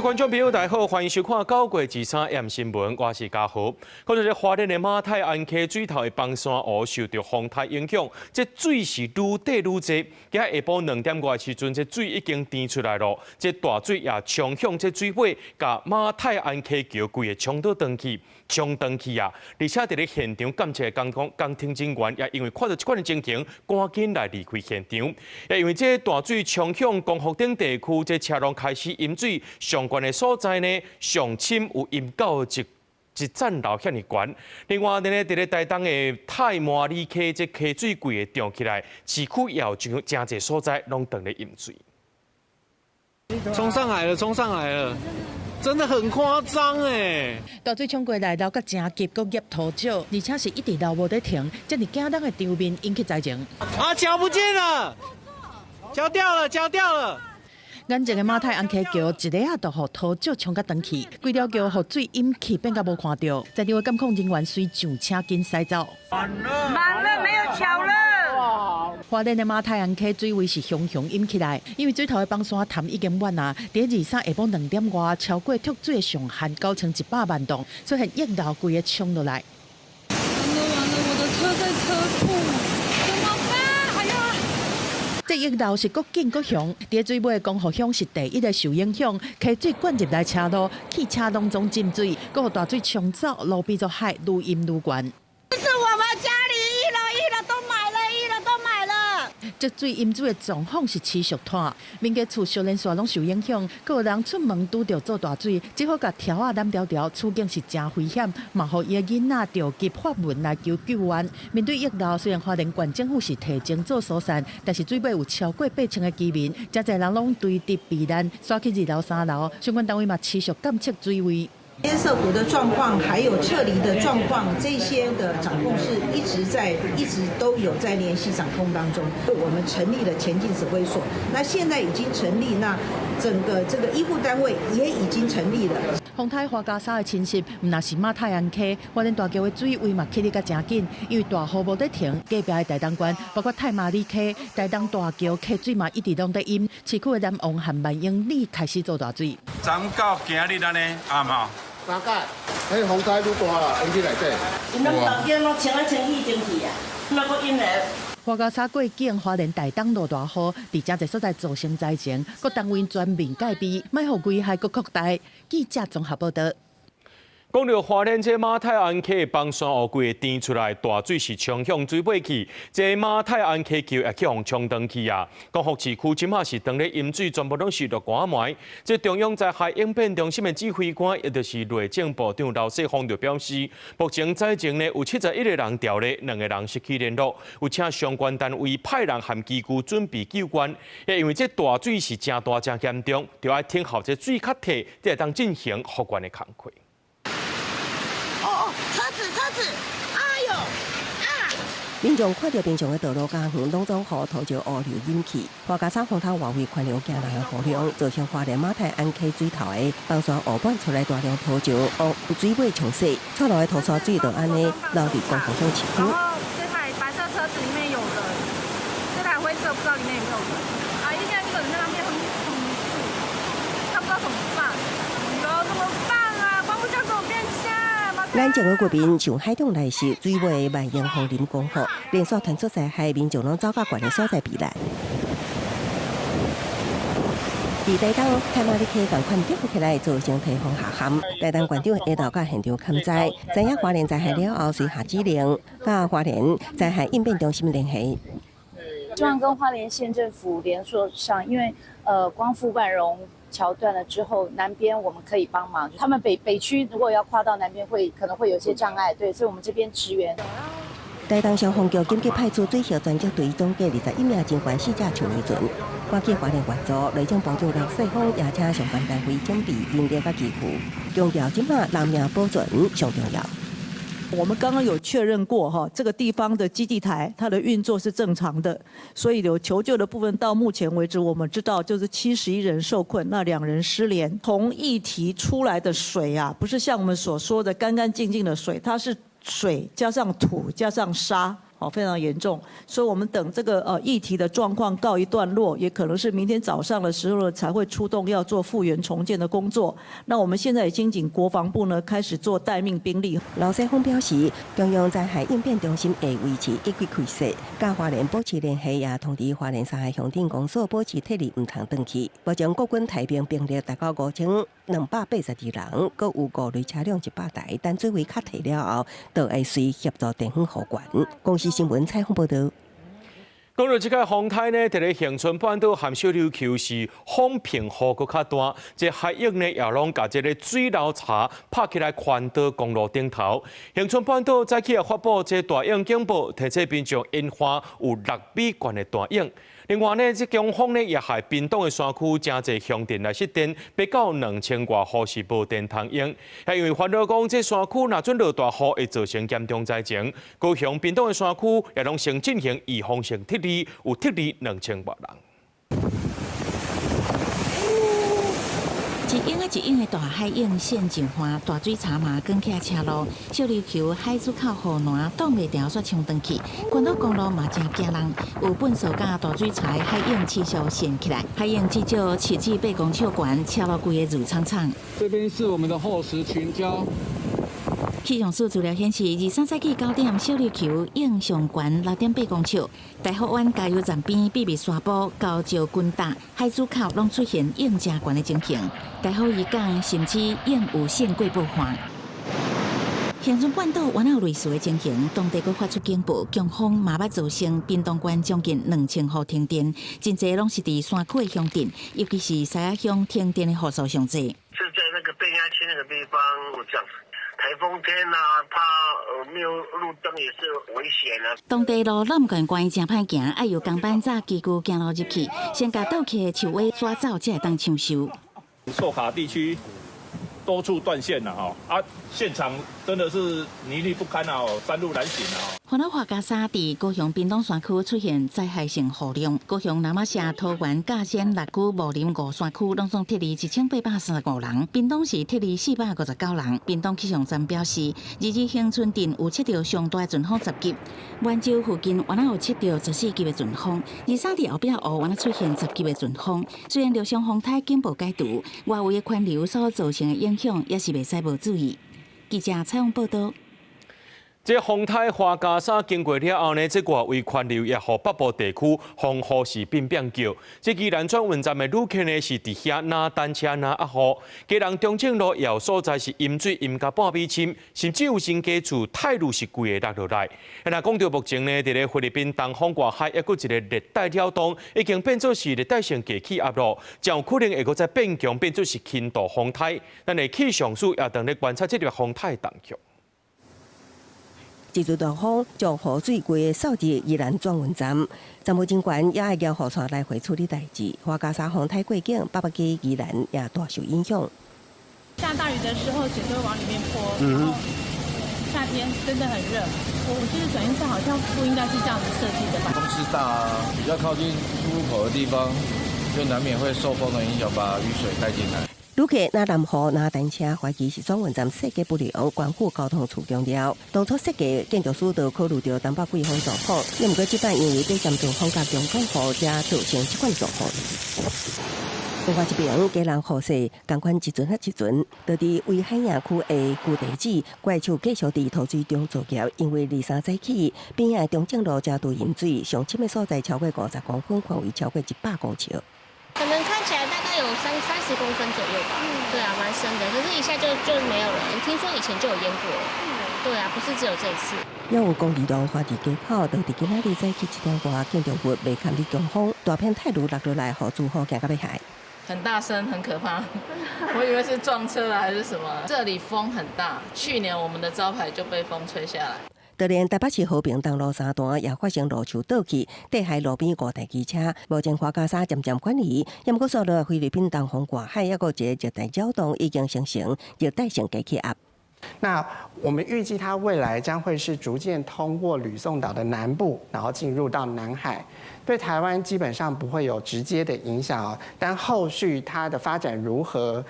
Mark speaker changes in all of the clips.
Speaker 1: 位觀眾朋友，大家好，歡迎收看9月23 M 新聞，我是嘉豪。講到這花蓮的馬太鞍溪水頭的崩山湖受著風颱影響，這水是愈塊愈濟。今下晡2點外的時陣，這水已經甜出來囉。這大水也衝向這水尾，共馬太鞍溪橋規个沖倒轉去，沖轉去啊！而且佇咧現場監測的工程人員也因為看到這款的情形，趕緊來離開現場。也因為這大水衝向光復頂地區，這車輛開始淹水，上懸的所在呢，上深有淹到一層樓遐爾懸。另外，佇咧台東的太麻里溪，這溪水規个漲起來，市區也有真濟所在攏當咧淹水。
Speaker 2: 衝上來了，衝上來了，真的很誇張欸！
Speaker 3: 大水衝過來，流甲誠急，閣夾塗石，而且是一直流無咧停，這爾驚人的場面引起災情。
Speaker 2: 啊，橋不見了，橋掉了，橋掉了。
Speaker 3: 眼前的馬太鞍溪橋一下仔就予塗石沖甲斷去，規條橋予水淹去，變甲無看著。在場的監控人員隨上車緊駛走。
Speaker 4: 滿了，滿了，沒有橋了。
Speaker 3: 花蓮的馬太鞍溪水位是雄雄淹起來，因為水頭的崩山潭已經滿啊，佇23下晡2點外，超過蓄水的上限9100萬噸，出現溢流規个沖落來。
Speaker 5: 完了完了，我的車在車庫，怎麼辦？哎呀！
Speaker 3: 這溢流是閣緊閣雄，佇水尾的光復鄉是第一个受影響，溪水灌入來車路，汽車攏總浸水，閣予大水沖走，路變做海，愈淹愈懸。
Speaker 4: 這是我們家裡一樓一樓都滿了，一樓都滿了。
Speaker 3: 積水淹水的狀況是持續拖，民家厝燒連紲攏受影響，閣有人出門拄著做大水，只好共柱仔攬牢牢，處境是誠危險，嘛予伊的囡仔著急發文來求救援。面對溢流，雖然花蓮縣政府是提前做疏散，但是水尾有超過8000个居民，誠濟人攏堆佇避難，徙去二樓三樓，相關單位嘛持續監測水位。
Speaker 6: 堰塞湖的狀況，還有撤離的狀況，這些的掌控是一直在、一直都有在聯繫掌控當中。我們成立了前進指揮所，那現在已經成立，那整個這個醫護單位也已經成立了。
Speaker 3: 風颱樺加沙的侵襲，毋但是馬太鞍溪，花蓮大橋的水位嘛起得較誠緊，因為大雨無咧停，隔壁的台東縣，包括太麻里溪、台東大橋溪水嘛一直攏咧淹，市區的南旺和萬英里開始做大水。
Speaker 7: 昨到今日按呢，啱無？
Speaker 8: 三屆，彼風颱愈大啦，淹去內底。
Speaker 9: 𪜶攏房間攏清啊清去清去啊，那閣淹來。
Speaker 3: 樺加沙過境，花蓮台東落大雨，佇誠濟所在造成災情，各單位全面戒備，莫予危害閣擴大。記者綜合報導。
Speaker 1: 講著花蓮這馬太鞍溪崩山湖規个甜出來，大水是衝向水尾去，這馬太鞍溪橋也去予沖斷去啊！光復市區這馬是當咧淹水，全部攏是落寒糜。這中央災害應變中心的指揮官，也就是內政部長劉世芳就表示，目前災情呢有71個人牢咧，兩個人失去聯絡，有請相關單位派人和機具準備救援。也因為這大水是誠大誠嚴重，就愛等候這水較退，才會當進行復原的工課。
Speaker 4: 哦，車子車子，哎喲啊！
Speaker 10: 民眾看著平常的道路家園，攏總予塗石烏流淹去。樺加沙風颱外圍寬流驚人的雨量，造成花蓮馬太鞍溪水頭的崩山湖滿出來大量塗石，予水尾沖洗，錯落的塗沙水就按呢流佇光復鄉市區。
Speaker 5: 然後這台白色車子裡面有人，這台灰色不知道裡面有沒有人。啊，現在這個人在那邊很恐怖，他不知道怎麼辦，喲，怎麼辦啊？光復鄉怎麼變這樣？
Speaker 10: 眼前的國民像海漲來襲，水尾萬英楓林光復，連續傳出災害，民眾攏走到懸的所在避難。佇台東太麻里溪仝款漲起來，造成堤防下陷。台東縣長下晝到現場勘災，知影花蓮災害了後，隨下指令，佮花蓮災害應變中心聯繫。
Speaker 11: 希望跟花蓮縣政府聯絡上，因為光復萬榮橋斷了之後，南邊我們可以幫忙。他們北區如果要跨到南邊，會可能會有些障礙，對，所以我們這邊支援。
Speaker 10: 台東消防局緊急派出水後專責隊，總計21名人員四架救援船，趕去花蓮援助。內政部長劉世芳也請相關單位準備人力佮機具，強調這馬人命保存上重要。
Speaker 12: 我們剛剛有確認過哈，這個地方的基地台它的運作是正常的，所以有求救的部分到目前為止，我們知道就是71人受困，那2人失聯。從液體出來的水啊，不是像我們所說的乾乾淨淨的水，它是水加上土加上沙。哦，非常嚴重，所以我們等這個議題的狀況告一段落，也可能是明天早上的時候呢，才會出動要做復原重建的工作。那我們現在已經請國防部呢開始做待命兵力。
Speaker 10: 劉世鋒表示，中央災害應變中心會維持一軌開設，佮花蓮保持聯繫，也通知花蓮三个鄉鎮公所保持撤離，毋通轉去。目前國軍台兵兵力達到5282人，閣有五類車輛100台，等水位較低了後，就會隨協助地方後援。公視新聞採訪報導。
Speaker 1: 講到這个風颱呢，佇咧恆春半島和小琉球是風平雨閣較大，這海湧呢也攏共這个水流槽拍起來環島公路頂頭。恆春半島早起也發布這大湧警報，提醒民眾研判有6米懸的大湧。另外呢，這強風呢也害屏東的山區誠濟鄉鎮來失電，欲到2000外戶是無電通用。係因為煩惱講，這山區若準落大雨，會造成嚴重災情。高雄、屏東的山區也攏先進行預防性撤離，有撤離2000外人。
Speaker 13: 一湧啊一湧的大海湧現上岸，大水槽嘛捲起來車路，小琉球海出口護欄擋袂牢，煞衝斷去，環島公路嘛誠驚人，有糞埽佮大水槽海湧持續掀起來，海湧至少7至8公尺懸，車路規个霧蒼蒼。
Speaker 14: 這邊是我們的厚實群礁。
Speaker 13: 氣象署資料顯示，23早起9點，小琉球湧上懸6.8公尺，大福灣加油站邊秘密沙埔、高石群島海珠口攏出現湧誠懸的情形，大埔漁港甚至湧有線過爆發。恆春半島原來有類似的情形，當地閣發出警報，強風嘛捌造成屏東縣將近2000戶停電，真濟攏是佇山區的鄉鎮，尤其是獅仔鄉停電的戶數上濟。
Speaker 15: 是在那個變壓器那個地方故障。颱風天啊，怕沒有路燈也是危險啊。
Speaker 13: 當地路攏關關誠歹行，愛由工班紮機具行路入去，先共倒去的樹尾抓走，才會當搶修。
Speaker 16: 壽卡地區多處斷線啦，吼啊，現場真的是泥濘不堪啊，山路難行啊。
Speaker 13: 歡樂樺加沙佇高雄屏東山區出現災害性雨量，高雄那瑪夏、桃園、甲仙、六龜、武林五山區攏總撤離1835人，屏東市撤離459人。屏東氣象站表示，二日恆春鎮有測著上大陣風10級，滿洲附近原來有測著14級的陣風，23佇後壁湖原來出現10級的陣風。雖然陸上風颱警報解除，外圍的環流所造成的影響也是袂使無注意。記者採訪報導。
Speaker 1: 這風颱樺加沙經過了後呢，這外圍環流也予北部地區風雨是變變叫。這宜蘭轉運站的旅客呢是佇遐若等車若壓雨，基隆中正路也有所在是淹水淹到半米深，甚至有新家厝泰路是規个落落來。若講著目前呢，佇咧菲律賓東方外海猶閣一个熱帶擾動，已經變做是熱帶性低氣壓囉，誠有可能會閣再變強，變做是輕度風颱。咱的氣象署也當咧觀察這個風颱動向。
Speaker 10: 這陣大風將雨水規个掃入宜蘭轉運站，站務人員也愛搖雨傘來回處理代誌。樺加沙風颱過境，北北基宜蘭也大受影響。
Speaker 17: 下大雨的時候，水都會往裡面潑。然後夏天真的很熱。我覺得轉運站好像不應該是這樣子設計的吧？
Speaker 18: 風勢大，比較靠近出入口的地方，就難免會受風的影響，把雨水帶進來。
Speaker 10: 旅客若淋雨若等車，懷疑是轉運站設計不良，關乎交通處強調。當初設計建築師就考慮著東北季風狀況，毋過這擺因為短暫陣風佮強風雨，才造成這款狀況。另外一邊，基隆雨勢仝款一陣仔一陣，就佇威海營區的舊地址，怪手繼續佇塗水中作業，因為23早起邊仔中正路才拄淹水，上深的所在超過50公分，範圍超過100公尺。
Speaker 19: 可能看起來大概有30公分左右吧，對啊，蠻深的，可是一下就沒有了。聽說以前就有淹過，對啊，不是只有這一次。
Speaker 10: 也有公寓路花佇街口，就佇今仔日早起7點外，建築物袂堪得強風，大片泰盧落落來，予住戶驚甲欲害。
Speaker 20: 很大聲，很可怕，我以為是撞車了還是什麼。這裡風很大，去年我們的招牌就被風吹下來。
Speaker 10: 就連台北市和平東路三段也發生路樹倒去，綴害路邊五台機車。目前樺加沙漸漸緩移，毋過紲落菲律賓東方外海猶閣一个熱帶擾動已經形成熱帶性低氣壓。
Speaker 21: 那我們預計它未來將會是逐漸通過呂宋島的南部，然後進入到南海，對台灣基本上不會有直接的影響。但後續它的發展如何，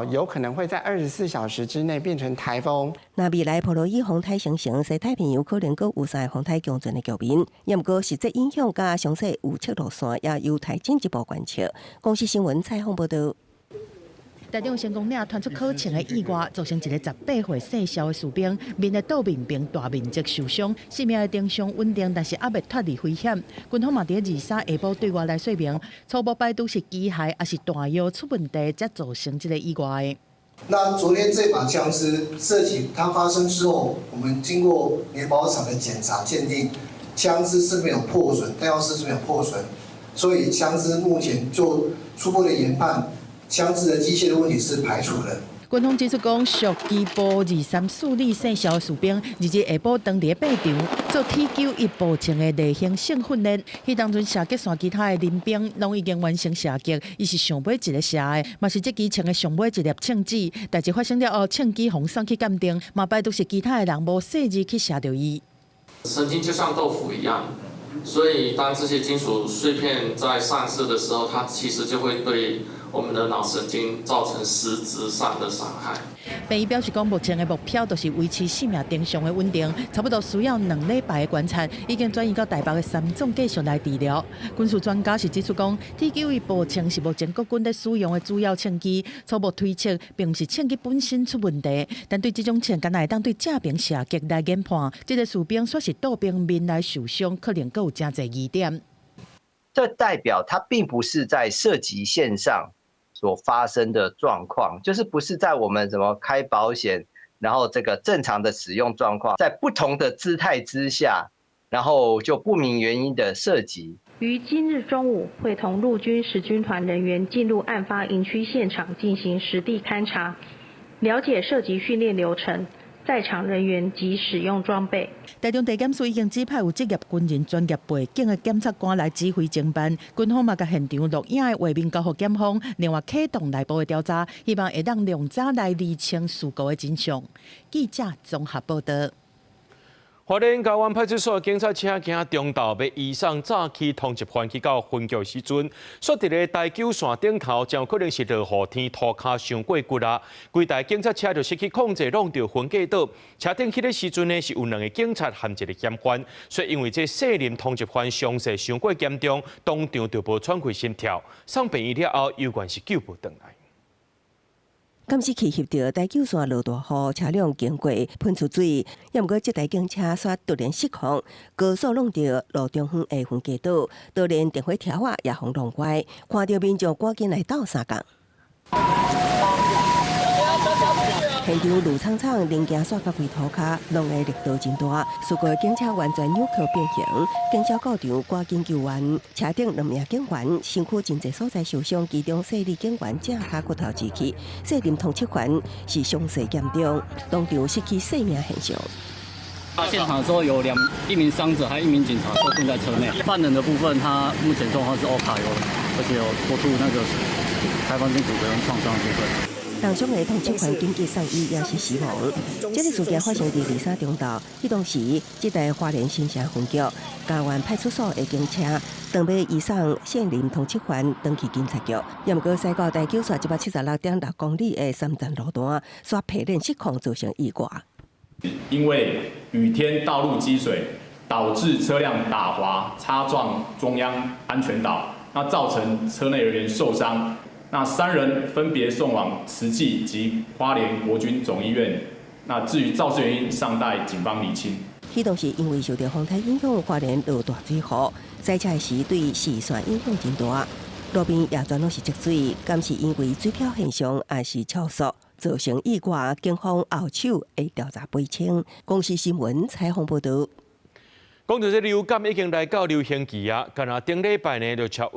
Speaker 21: 有可能會在24小時之內變成颱風。
Speaker 10: 那未來波羅伊風颱形成，西太平洋可能閣有三个風颱共存的局面。也毋過實際影響佮詳細預測路線，也有待進一步觀測。公視新聞採訪報導。
Speaker 3: 台中成功嶺傳出可槍的意外，造成一個18歲姓蕭的士兵面的倒面爿大面積受傷，性命的徵象穩定，但是猶未脫離危險。軍方嘛佇23下晡對外來說明，初步排除是機械抑是彈藥出問題，才造成這個意外。
Speaker 22: 那昨天這把槍支射擊它發生之後，我們經過聯保廠的檢查鑑定，槍支是沒有破損，彈藥室是沒有破損，所以槍支目前就初步的研判，槍支的機械的問題是排除的。
Speaker 3: 軍方指出講，屬基部234旅姓蕭士兵，2日下晡當佇咧靶場做 TQ-1步槍的例行性訓練，彼當陣射擊線其他的林兵攏已經完成射擊，伊是上尾一个射的，嘛是這支槍的上尾一粒槍子。代誌發生了後，槍支予送去鑑定，嘛排除是其他的人無細膩去射著伊。
Speaker 23: 神經就像豆腐一樣，所以當這些金屬碎片在散射的時候，它其實就會對我們的腦神經造成實質上的傷害。
Speaker 3: 病醫表示講，目前的目標就是維持生命徵象的穩定，差不多需要2禮拜的觀察，已經轉移到台北的三總繼續來治療。軍事專家是指出講，TQ-1步槍是目前國軍咧使用的主要槍支，初步推測並毋是槍支本身出問題，但對這種槍，敢若會當對正爿射擊來研判，這個士兵煞是倒爿面來受傷，可能閣有誠濟疑點。
Speaker 24: 這代表它並不是在射擊線上所發生的狀況，就是不是在我們什麼開保險，然後這個正常的使用狀況，在不同的姿態之下，然後就不明原因的射擊。
Speaker 25: 於今日中午，會同陸軍十軍團人員進入案發營區現場進行實地勘查，了解射擊訓練流程、在場人員及使用裝備。
Speaker 3: 台中地檢署已經指派有職業軍人專業背景的檢察官來指揮偵辦，軍方嘛共現場錄影的畫面交予檢方，另外啟動內部的調查，希望會當量早來釐清事故的真相。記者綜合報道。
Speaker 1: 花蓮高安派出所警察車今中晝欲移送早期通緝犯去到分局時陣，煞佇咧台九線頂頭，真有可能是落雨天塗跤傷過骨力，規台警察車就失去控制，挵著分隔島。車頂彼个時陣呢，是有兩个警察和一个嫌犯，所以因為這四名通緝犯傷勢傷過嚴重，當場就無喘氣心跳，送病院了後，猶原是救無轉來。
Speaker 10: 監視器翕著台九線落大雨，車輛經過噴出水，猶毋過這台警車煞突然失控，高速挵著路中央的分隔島，就連電火柱仔也予弄歪，看著民眾趕緊來鬥相共。現場路氅氅，零件煞共規塗跤，弄的力道真大，事故的警車完全扭曲變形，警消到場趕緊救援，車頂兩名警員身軀真濟所在受傷，其中細膩警員正跤骨頭折去，細林通緝犯是傷勢嚴重，當場失去性命現象。
Speaker 26: 現場的時候有一名傷者，還有一名警察受困在車內。犯人的部分，他目前狀況是 OK，而且有多處那個開放性骨折跟創傷的部分。
Speaker 10: 重傷的通緝犯緊急送醫，也是死亡。這个事件發生佇23中晝，彼當時這台花蓮新城分局嘉園派出所的警車，當欲移送現任通緝犯轉去警察局，猶毋過駛到台九線176.6公里的三站路段，煞迫然失控，造成意外。
Speaker 27: 因為雨天道路積水，導致車輛打滑擦撞中央安全島，那造成車內人員受傷。那三人分別送往慈濟及花蓮國軍總醫院。那至於肇事原因，尚待警方釐清。
Speaker 10: 彼當時因為受著風颱影響，花蓮落大水雨，賽車時對視線影響真大，路邊也全攏是積水，敢是因為水漂現象，抑是超速造成意外？警方後手會調查釐清。公視新聞採訪報導。
Speaker 1: 講到這流感已經來到流行期啊，干焦頂禮拜呢就超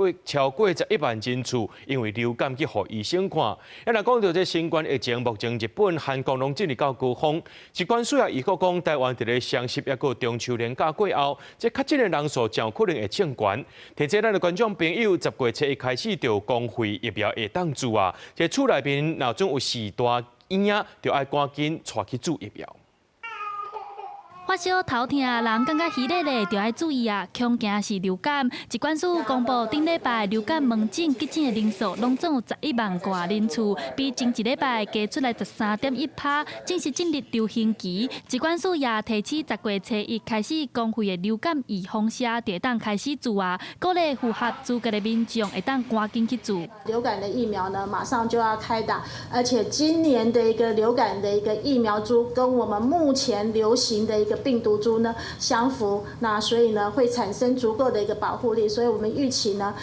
Speaker 1: 過11萬人次，因為流感去予醫生看。啊，若講到這新冠疫情，目前日本、韓國攏進入到高峰。疾管署也預告講，台灣佇咧雙十一佮中秋連假過後，這確診的人數真有可能會衝懸。提醒咱的觀眾朋友，10月7日開始就有公費疫苗會當注啊。這厝內面若準有序大嬰仔，就愛趕緊帶去注疫苗。
Speaker 2: 發燒頭疼，人感覺虛咧咧，就愛注意啊！恐驚是流感。疾管署公布，頂禮拜流感門診急診的人數攏總有11萬外人次，比前一禮拜加出來13.1%，正式進入流行期。疾管署也提醒，10月初一開始，公費的流感預防射就會當開始注啊，鼓勵符合資格的民眾會當趕緊去注。
Speaker 4: 流感的疫苗呢，馬上就要開打，而且今年的一個流感的一個疫苗株，跟我們目前流行的一個病毒株呢相符，那所以呢會產生足夠的一個保護力，所以我們預期呢，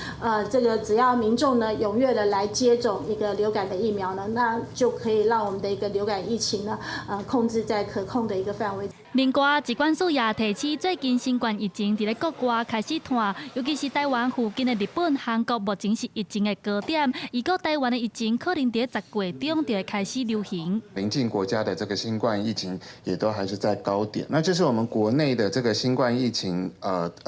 Speaker 4: 這個只要民眾呢踴躍的來接種一個流感的疫苗呢，那就可以讓我們的一個流感疫情呢，控制在可控的一個範圍。
Speaker 2: 另外，疾管署也提醒，最近新冠疫情佇咧國外開始湠，尤其是台灣附近的日本、韓國，目前是疫情的高點。預估台灣的疫情可能佇10月中就會開始流行。
Speaker 5: 鄰近國家的這個新冠疫情也都還是在高點。那這是我們國內的這個新冠疫情，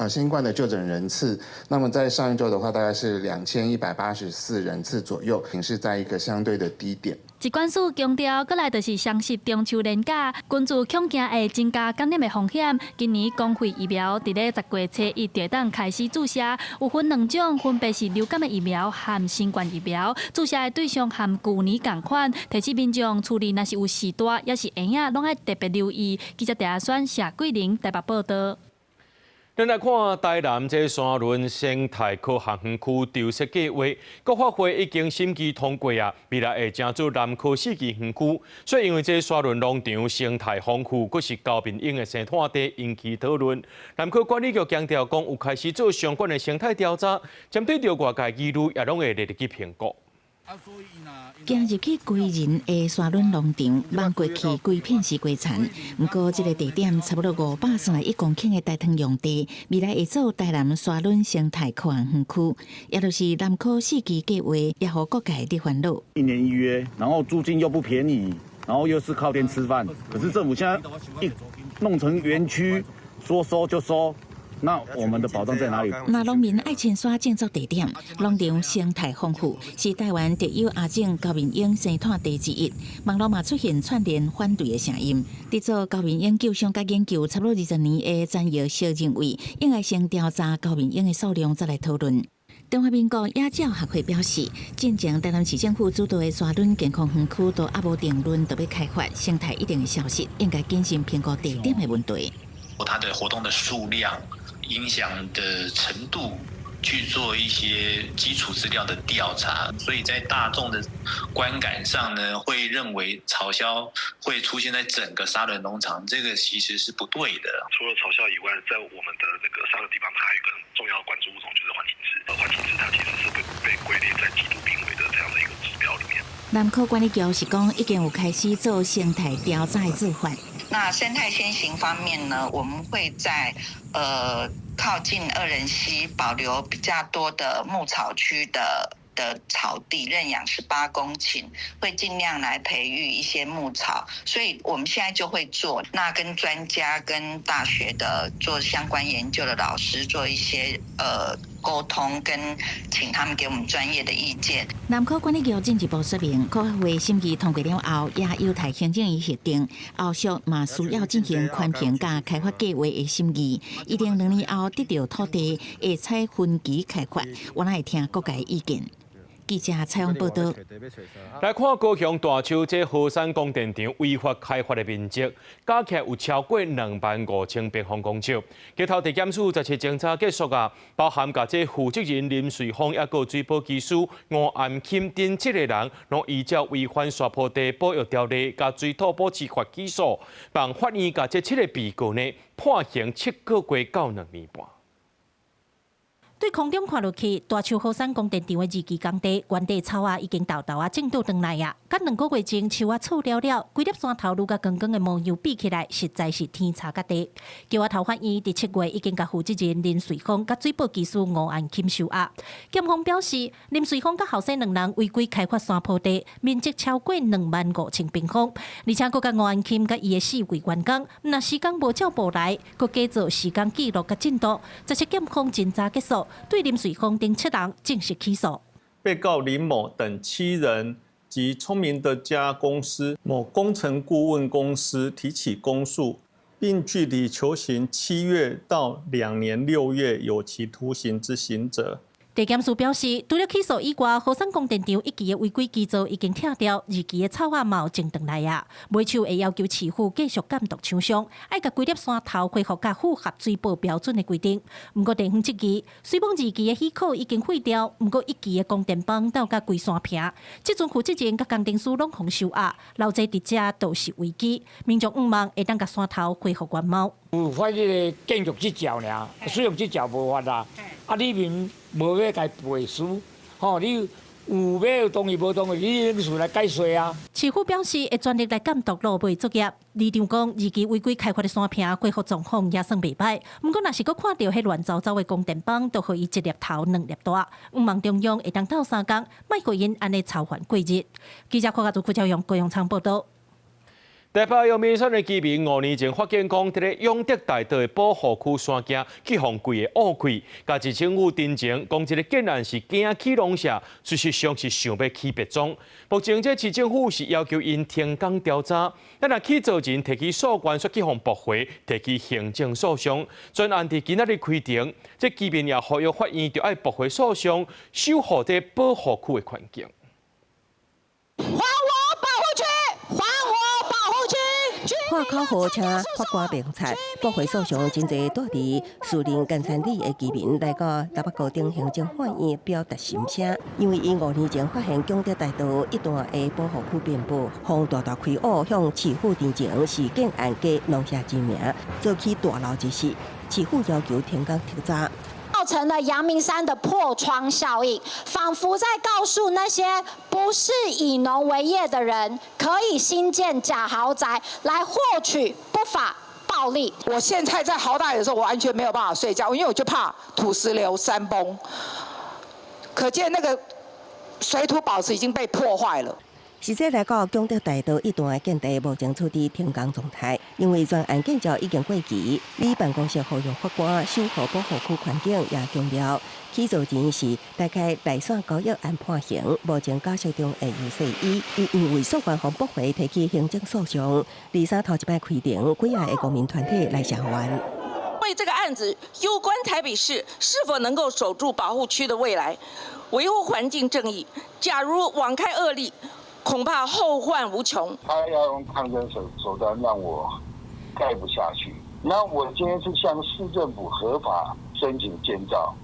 Speaker 5: 新冠的確診人次。那麼在上一周的話，大概是2184人次左右，是在一個相對的低點。
Speaker 2: 疾管署強調，過來就是雙十中秋連假，關注恐驚會增加感染的風險。今年公費疫苗佇咧10月初一就會當開始注射，有分兩種，分別是流感的疫苗和新冠疫苗。注射的對象和舊年仝款，提醒民眾厝裡若是有序大，抑是嬰仔，攏愛特別留意。記者鄭阿選、謝桂玲台北報道。
Speaker 1: 咱來看台南這沙崙生態科學園區籌設計劃，國發會已經審議通過啊，未來會成做南科四期園區。所以因為這沙崙農場生態豐富，閣是高面鷹的生態地，引起討論。南科管理局強調講，有開始做相關的生態調查，針對著外界疑慮，也攏會列入去評估。
Speaker 13: 行入去歸仁的沙崙農場，望過去規片是雞田。毋過，這個地點差不多531公頃的大塘用地，未來會做台南沙崙生態科學園區，也就是南科四期計劃，也予各界佇煩惱。
Speaker 6: 一年一約，然後租金又不便宜，然後又是靠天吃飯。可是政府現在一弄成園區，說收就收。那我們的保障在哪裡？
Speaker 13: 那農民愛親山種作地點，農場生態豐富，是台灣特有亞種高面鷹生態地之一。網路嘛出現串聯反對的聲音。佇做高面鷹救傷佮研究差不多20年的詹耀少認為，應該先調查高面鷹的數量，再來討論。中華民國野鳥學會表示，進前台南市政府主導的沙崙健康園區都猶無定論，就欲開發生態一定會消失，應該謹慎評估地點的問題。
Speaker 7: 它的活動的數量、影響的程度，去做一些基礎資料的調查，所以在大眾的觀感上呢，會認為草鴞會出現在整個沙崙農場，這個其實是不對的。
Speaker 8: 除了草鴞以外，在我們的那個沙崙地方，它還有一個很重要的關注物種，就是環頸雉。環頸雉它其實是被歸類在極度瀕危的這樣的一個指標裡面。
Speaker 13: 南科管理局是講，已經有開始做生態調查的做法。
Speaker 9: 那生態先行方面呢，我們會在靠近二仁溪保留比較多的牧草區的草地，認養18公頃，會盡量來培育一些牧草，所以我們現在就會做，那跟專家、跟大學的做相關研究的老師做一些溝通，跟請他們給我們專業的意見。
Speaker 13: 南科管理局進一步說明，科學會審議通過了後，也有待行政院核定，後續嘛需要進行環評佮開發計劃的審議，一定2年後得到土地會採分期開發，我來聽各界意見。記者採訪報道。
Speaker 1: 來看高雄大樹這禾山光電場違法開發的面積，加起來有超過25,000平方公尺。街頭地檢署17偵查結束啊，包含共這負責人林瑞峰，抑閣水保技師吳安欽等七個人，攏依照違反山坡地保育條例佮水土保持法起訴，望法院共這七个被告呢判刑7個月到2年半。
Speaker 28: 對空中看落去，大樹禾山光電場的二期工地，原地草仔已經沓沓仔種倒轉來啊！佮2個月前樹仔厝了了，規粒山頭愈佮光光的模樣比起來，實在是天差佮地。橋仔頭法院佇7月已經共負責人林瑞峰佮水保技師吳安欽收押。檢方表示，林瑞峰佮後生兩人違規開發山坡地，面積超過25,000平方，而且閣共吳安欽佮伊的四位員工，毋但時工無照步來，閣假造時工記錄佮進度。17檢方偵查結束。對林瑞峰等七人正式起訴。
Speaker 29: 被告林某等七人
Speaker 11: 及聰明的家公司某工程顧問公司提起公訴，並具體求刑7月到2年6月有期徒刑之刑責。
Speaker 28: 地檢署表示，除了起訴以外，禾山光電場一期的違規基座已經拆掉，二期的草仔嘛有種轉來啊。尾手會要求市府繼續監督廠商，愛共規粒山頭恢復佮符合水保標準的規定。毋過地方質疑，雖罔二期的許可已經廢掉，毋過一期的光電枋倒佮規山坪，這陣負責人佮工程師攏予收押，留濟佇遮都是危機。民眾向望會當共山頭恢復原貌。
Speaker 12: 有發這個建築執照爾，使用執照無發啦。啊，你們無欲共賠輸，吼，你有欲同意無同意，你臨時來解說啊。
Speaker 28: 市府表示會全力來監督落尾作業。里長講，二期違規開發的山坪恢復狀況也算袂䆀。毋過，若是閣看著彼亂糟糟的光電枋，就予伊一粒頭兩粒大。向望中央會當鬥相共，莫予𪜶按呢操煩過日。記者柯家祖、柯朝陽、高永昌報導。
Speaker 1: 台北陽明山的居民5年前發現講，佇咧永德大道的保護區山徑去予規个挖開，共市政府陳情講，這个建案是驚起農舍，事實上是想欲起別莊。目前這市政府是要求𪜶停工調查，但若起訴人提起訴願，煞去予駁回，提起行政訴訟。專案佇今仔日開庭，這居民也呼籲法院著愛駁回訴訟，守護這保護區的環境。
Speaker 14: 還我保護區！還我保護區！
Speaker 10: 喊口號請法官明察，駁回訴訟，真濟住佇士林甘山里的居民來到台北高等行政法院表達心聲，因為𪜶5年前發現永德大道一段的保護區變薄，予大大開挖向市府陳情是建案假農舍之名，做起大樓之事，市府要求停工徹查。
Speaker 14: 造成了陽明山的破窗效應，仿佛在告訴那些不是以農為業的人，可以興建假豪宅來獲取不法暴利。
Speaker 15: 我現在在豪大雨的時候，我完全沒有辦法睡覺，因為我就怕土石流、山崩。可見那個水土保持已經被破壞了。
Speaker 10: 實際來講，永德大道一段的建地目前處佇停工狀態，因為專案建造已經過期。里辦公室呼籲法官守護保護區環境也強調，起訴人是大概內線交易案判刑，目前假釋中的游世伊，伊因為訴願予駁回提起行政訴訟，二三頭一擺開庭，幾仔個公民團體來聲援。
Speaker 16: 為這個案子攸關台北市是否能夠守住保護區的未來，維護環境正義。假如網開惡例，恐怕後患無窮。
Speaker 17: 他要用抗爭手段讓我蓋不下去。那我今天是向市政府合法申請建造，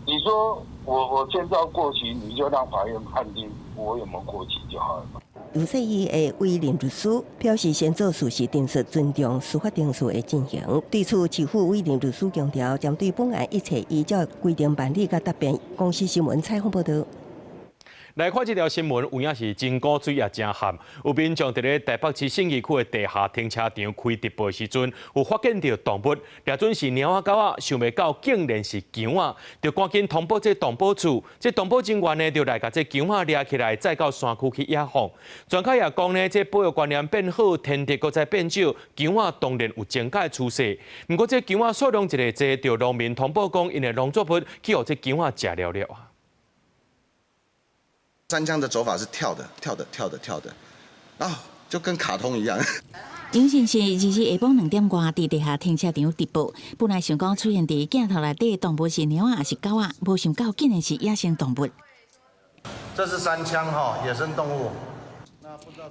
Speaker 17: 你說我建造過期，你就讓法院判定我有沒有過期就好了。
Speaker 10: 游世伊的委任律師表示，先做事實陳述，尊重司法程序的進行。對此，市府委任律師強調，針對本案一切依照規定辦理佮答辯。公視新聞採訪報導。
Speaker 1: 來看這條新聞，有影是真古錐也真譀。有民眾佇咧台北市信義區的地下停車場開直播時陣，有發現著動物，掠準是貓仔狗仔，想袂到竟然是蟯仔，就趕緊通報這動保處。這動保人員呢，就來共這蟯仔掠起來，載到山區去野放。專家也講呢，這保育觀念變好，天敵閣再變少，蟯仔當然有增加的趨勢。毋過這蟯仔數量一个濟，就農民通報講，𪜶的農作物去予這蟯仔食了了啊。
Speaker 18: 山羌的走法是跳的，跳的，跳的，跳的，啊，就跟卡通一樣。
Speaker 13: 楊先生二日下晡2點外，佇地下停車場直播，本來想講出現佇鏡頭內底動物是貓仔，抑是狗仔，無想到竟然是野生動物。
Speaker 18: 這是山羌哈，野生動物。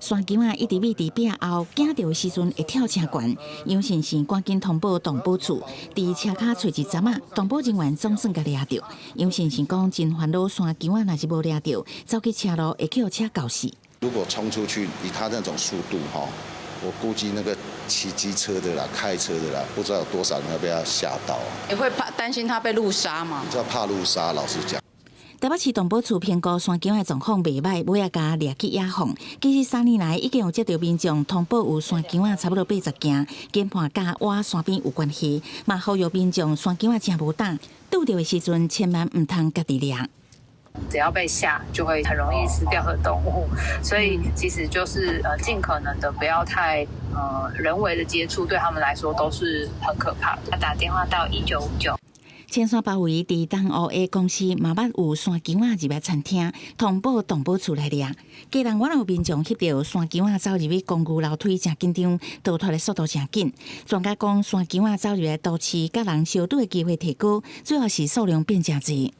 Speaker 13: 山羌仔一直覕佇壁後，驚著的時陣會跳誠懸。楊先生趕緊通報動保處，佇車跤揣一站仔，動保人員總算共掠著。楊先生講真煩惱，山羌仔若是無掠著，走去車路會去予車轎死。
Speaker 18: 如果衝出去，以他那種速度哈，我估計那個騎機車的啦、開車的啦，不知道有多少人會被他嚇到。
Speaker 19: 你會怕擔心他被路殺嗎？
Speaker 18: 比較怕路殺，老實講。
Speaker 13: 台北市動保處評估山羌的狀況袂䆀，尾仔共掠去野放。其實3年來已經有接著民眾通報有山羌仔差不多80件，研判佮挖山邊有關係，嘛呼籲民眾山羌仔誠無膽，拄著的時陣千萬毋通家己掠。
Speaker 29: 只要被嚇，就會很容易吃掉的動物，所以其實就是盡可能的不要太人為的接觸，對他們來說都是很可怕的。打電話到1959。
Speaker 13: 青山包圍佇東澳的公司嘛捌有山羌仔入來餐廳，通報動保處來掠。家人我有民眾翕著山羌仔走入去公寓樓梯，誠緊張，逃脫的速度誠緊。專家講，山羌仔走入來都市，佮人相拄的機會提高，主要是數量變誠濟。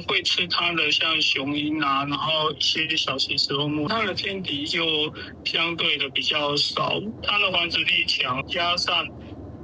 Speaker 3: 會吃它的，像雄鷹啊，然後一些小型食肉目，它的天敵就相對的比較少，它的繁殖力強，加上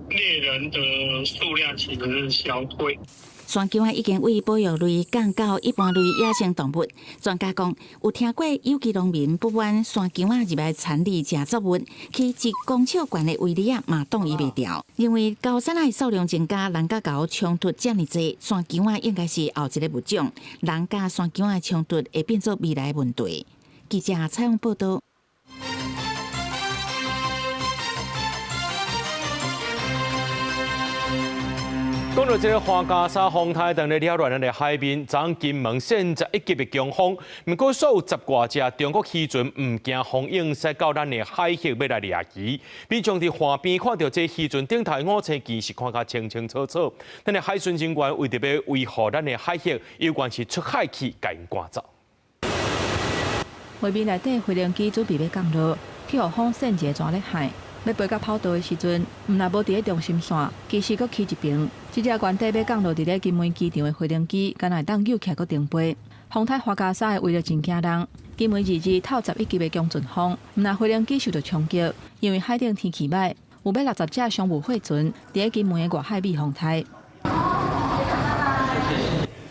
Speaker 3: 獵人的數量其實是相對。
Speaker 13: 山羌仔已經為保育類降到一般類野生動物。專家講，有聽過有機農民不滿山羌仔入來田裡食作物，去1公尺懸的圍籬仔嘛擋伊袂牢。認為高山仔數量增加，人佮猴衝突遮爾濟，山羌仔應該是後一个物種，人佮山羌仔衝突會變做未來問題。記者採訪報導。
Speaker 1: 講到這个樺加沙風颱，當咧擾亂咱的海面，昨金門縣11級的強風，毋過所有十外隻中國漁船毋驚風湧，駛到咱的海域欲來掠魚。民眾佇岸邊看著這漁船頂頭五星旗是看甲清清楚楚。咱的海巡人員為著欲維護咱的海域，猶原是出海去共𪜶趕走。
Speaker 20: 畫面內底飛行機準備欲降落，去予風扇一个蛇咧害。欲飛到跑道的時陣，毋但無佇咧中心線，機身閣起一爿。這隻原底欲降落佇咧金門機場的飛行機，敢若會當扭起來閣重飛。風颱樺加沙的威力真驚人，金門2/2透11級的強陣風，毋但飛行機受著衝擊，因為海頂天氣䆀，有欲60隻商務貨船佇咧金門的外海避風颱。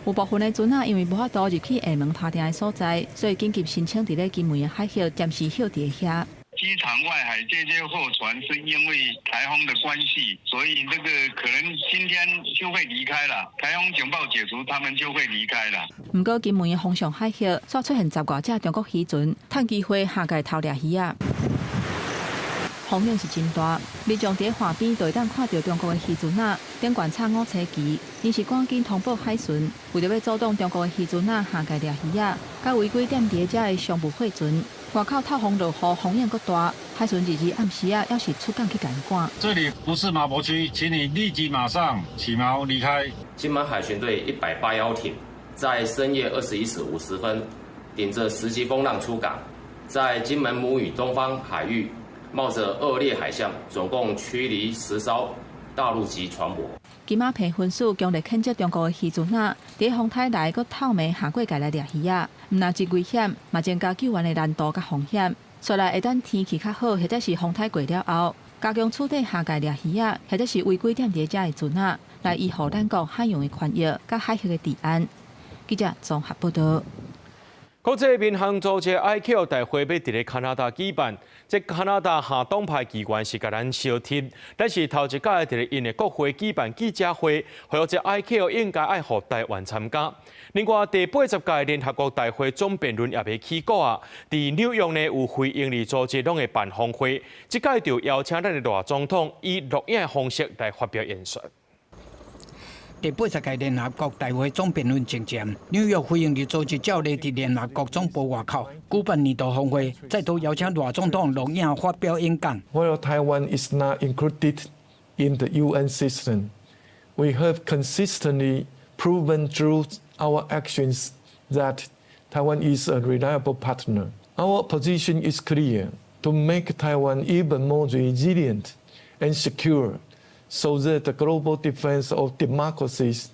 Speaker 20: 有部分的船仔因為無法度入去廈門拍碇的所在，所以緊急申請佇咧金門的海域暫時歇佇遐。
Speaker 21: 機場外海這些貨船是因為颱風的關係，所以這個可能今天就會離開了。颱風警報解除，他們就會離開了。
Speaker 20: 毋過金門的風上海域，煞出現十外隻中國漁船，趁機會下界偷掠魚仔。風浪是真大，民眾佇岸邊就會當看著中國的漁船仔頂懸插五星旗，𪜶是趕緊通報海巡，為著欲阻擋中國的漁船仔下界掠魚仔，佮違規踮佇遮的商務貨船。外口透風落雨，風浪閣大，海巡2/2暗時仔，猶是出港去共𪜶趕。
Speaker 22: 這裡不是馬博區，請你立即馬上起錨離開。
Speaker 23: 金門海巡隊181艇在深夜21時50分，頂着10級風浪出港，在金門母嶼東方海域，冒着惡劣海象，總共驅離10艘大陸籍船舶。
Speaker 20: 金馬澎巡署強烈譴責中國的漁船仔，佇風颱來閣透暝下過界來掠魚仔，毋但真危險，嘛增加救援的難度佮風險。煞來會等天氣較好，或者是風颱過了後，加強處理下界掠魚仔，或者是違規踮佇遮的船仔，來維護咱國海洋的權益佮海域的治安。記者綜合報導。
Speaker 1: 國際民航組織 ICAO 大會欲佇咧加拿大舉辦，這加拿大下黨派議員是共咱相貼，但是頭一擺佇咧𪜶的國會舉辦記者會，呼籲這 ICAO 應該愛予台灣參加。另外，第80屆聯合國大會總辯論也欲起鼓啊！佇紐約呢有非營利組織攏會辦峰會，這擺就邀請咱的賴總統以錄影的方式來發表演說。
Speaker 24: 第80屆聯合國大會總辯論前夕，紐約非營利組織照例佇聯合國總部外口舉辦年度峰會，再度邀請賴總統錄影發表演講。
Speaker 25: While Taiwan is not included in the UN system, we have consistently proven through our actions that Taiwan is a reliable partner. Our position is clear: to make Taiwan even more resilient and secure, so that the global defense of democracies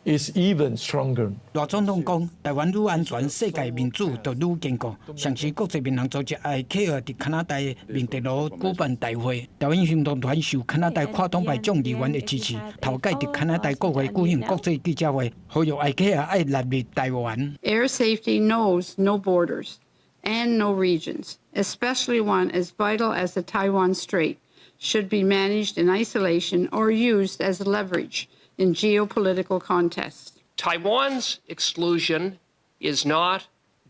Speaker 25: is even stronger.
Speaker 24: 賴總統講，台灣愈安全，世界民主就愈堅固。上次國際民航組織 ICAO 佇加拿大蒙特羅舉辦大會，台灣行動團受加拿大跨黨派眾議員的支持，頭擺佇加拿大國會舉行國際記者會，呼籲 ICAO 愛納入台灣。
Speaker 26: Air safety knows no borders and no regions, especially one as vital as the Taiwan Strait, should be managed in isolation or used as leverage in geopolitical contests.
Speaker 27: Taiwan's exclusion is not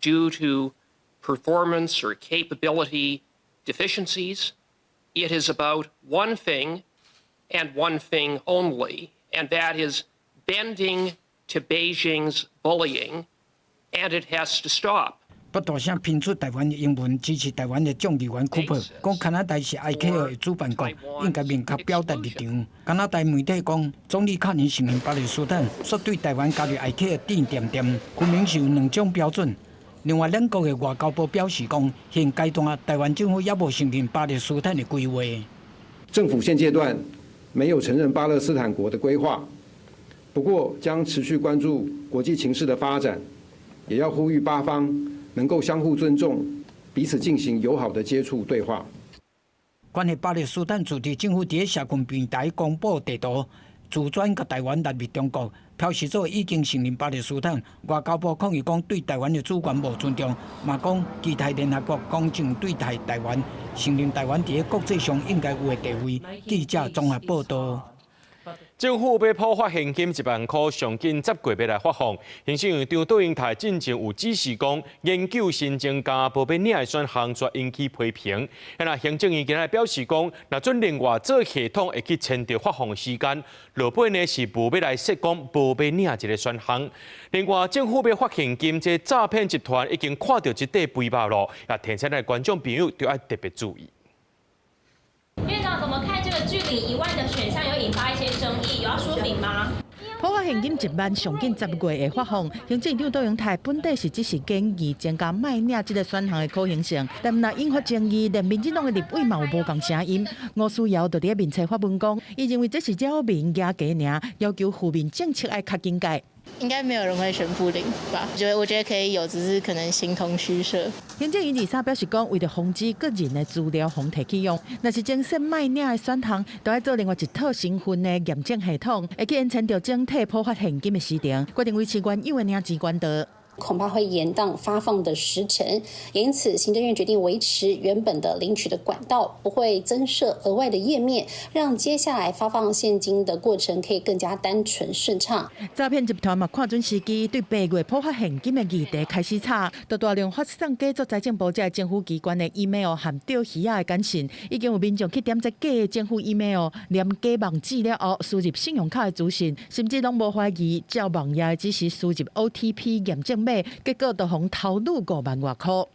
Speaker 27: due to performance or capability deficiencies. It is about one thing and one thing only, and that is bending to Beijing's bullying, and it has to stop.
Speaker 24: 不大聲評出台灣的英文，支持台灣的眾議員庫珀講，加拿大是 ICAO 的主辦國，應該明確表達立場。加拿大媒體講，總理卡尼承認巴勒斯坦煞對台灣加入 ICAO 點點點，分明是有兩種標準。另外，兩國的外交部表示講，現階段台灣政府猶無承認巴勒斯坦的規劃。
Speaker 2: 政府現階段沒有承認巴勒斯坦國的規劃，不過將持續關注國際情勢的發展，也要呼籲巴方能夠相互尊重，彼此進行友好的接觸對話。
Speaker 24: 關於巴勒斯坦自治政府佇社群平台公布地圖，自轉共台灣納入中國，表示做已經承認巴勒斯坦。外交部抗議講對台灣的主權無尊重，嘛講期待聯合國公正對待台灣，承認台灣佇國際上應該有的地位。記者綜合報道。
Speaker 1: 政府欲普發現金1萬箍，上緊10月欲來發放。行政院長卓榮泰進前有指示講，研究新增加無欲領的選項，煞引起批評。那行政院今仔表示講，若準另外做系統會去遷就發放的時間，落尾呢是無欲來設講無欲領這个選項。另外，政府欲發現金，這詐騙集團已經看著這塊肥肉囉，也提醒咱觀眾朋友著愛特別注意。
Speaker 4: 院長怎麼看這個拒領1萬的選項有引發一些爭議，有要說明嗎？
Speaker 5: 普發現金1萬上緊10月會發放，行政院長卓榮泰本底是只是建議增加莫領這个選項的可行性，但若引發爭議，連民進黨的立委嘛有無仝聲音。吳思瑤就佇咧面冊發文講，伊認為這是擾民加價爾，要求負面政策愛較緊改。
Speaker 6: 應該沒有人會選不領吧？我覺得可以有，只是可能形同虛設。
Speaker 5: 行政院23表示講，為著防止個人的資料予提去用，若是增設莫領的選項，著愛做另外一套身份的驗證系統，會去延長著整體普發現金的時程，決定維持原有的領錢管道。
Speaker 7: 恐怕會延宕發放的時程，因此行政院決定維持原本的領取的管道，不會增設額外的頁面，讓接下來發放現金的過程可以更加單純順暢。
Speaker 5: 詐騙集團嘛看準時機，對8月普發現金的議題開始炒，就大量發送假做財政部這政府機關的 email 和釣魚仔的簡訊，已經有民眾去點這假的政府 email，連假網址了後，輸入信用卡的資訊，甚至攏無懷疑，照網頁的指示輸入 OTP 驗證碼，結果就予偷擄5萬外箍。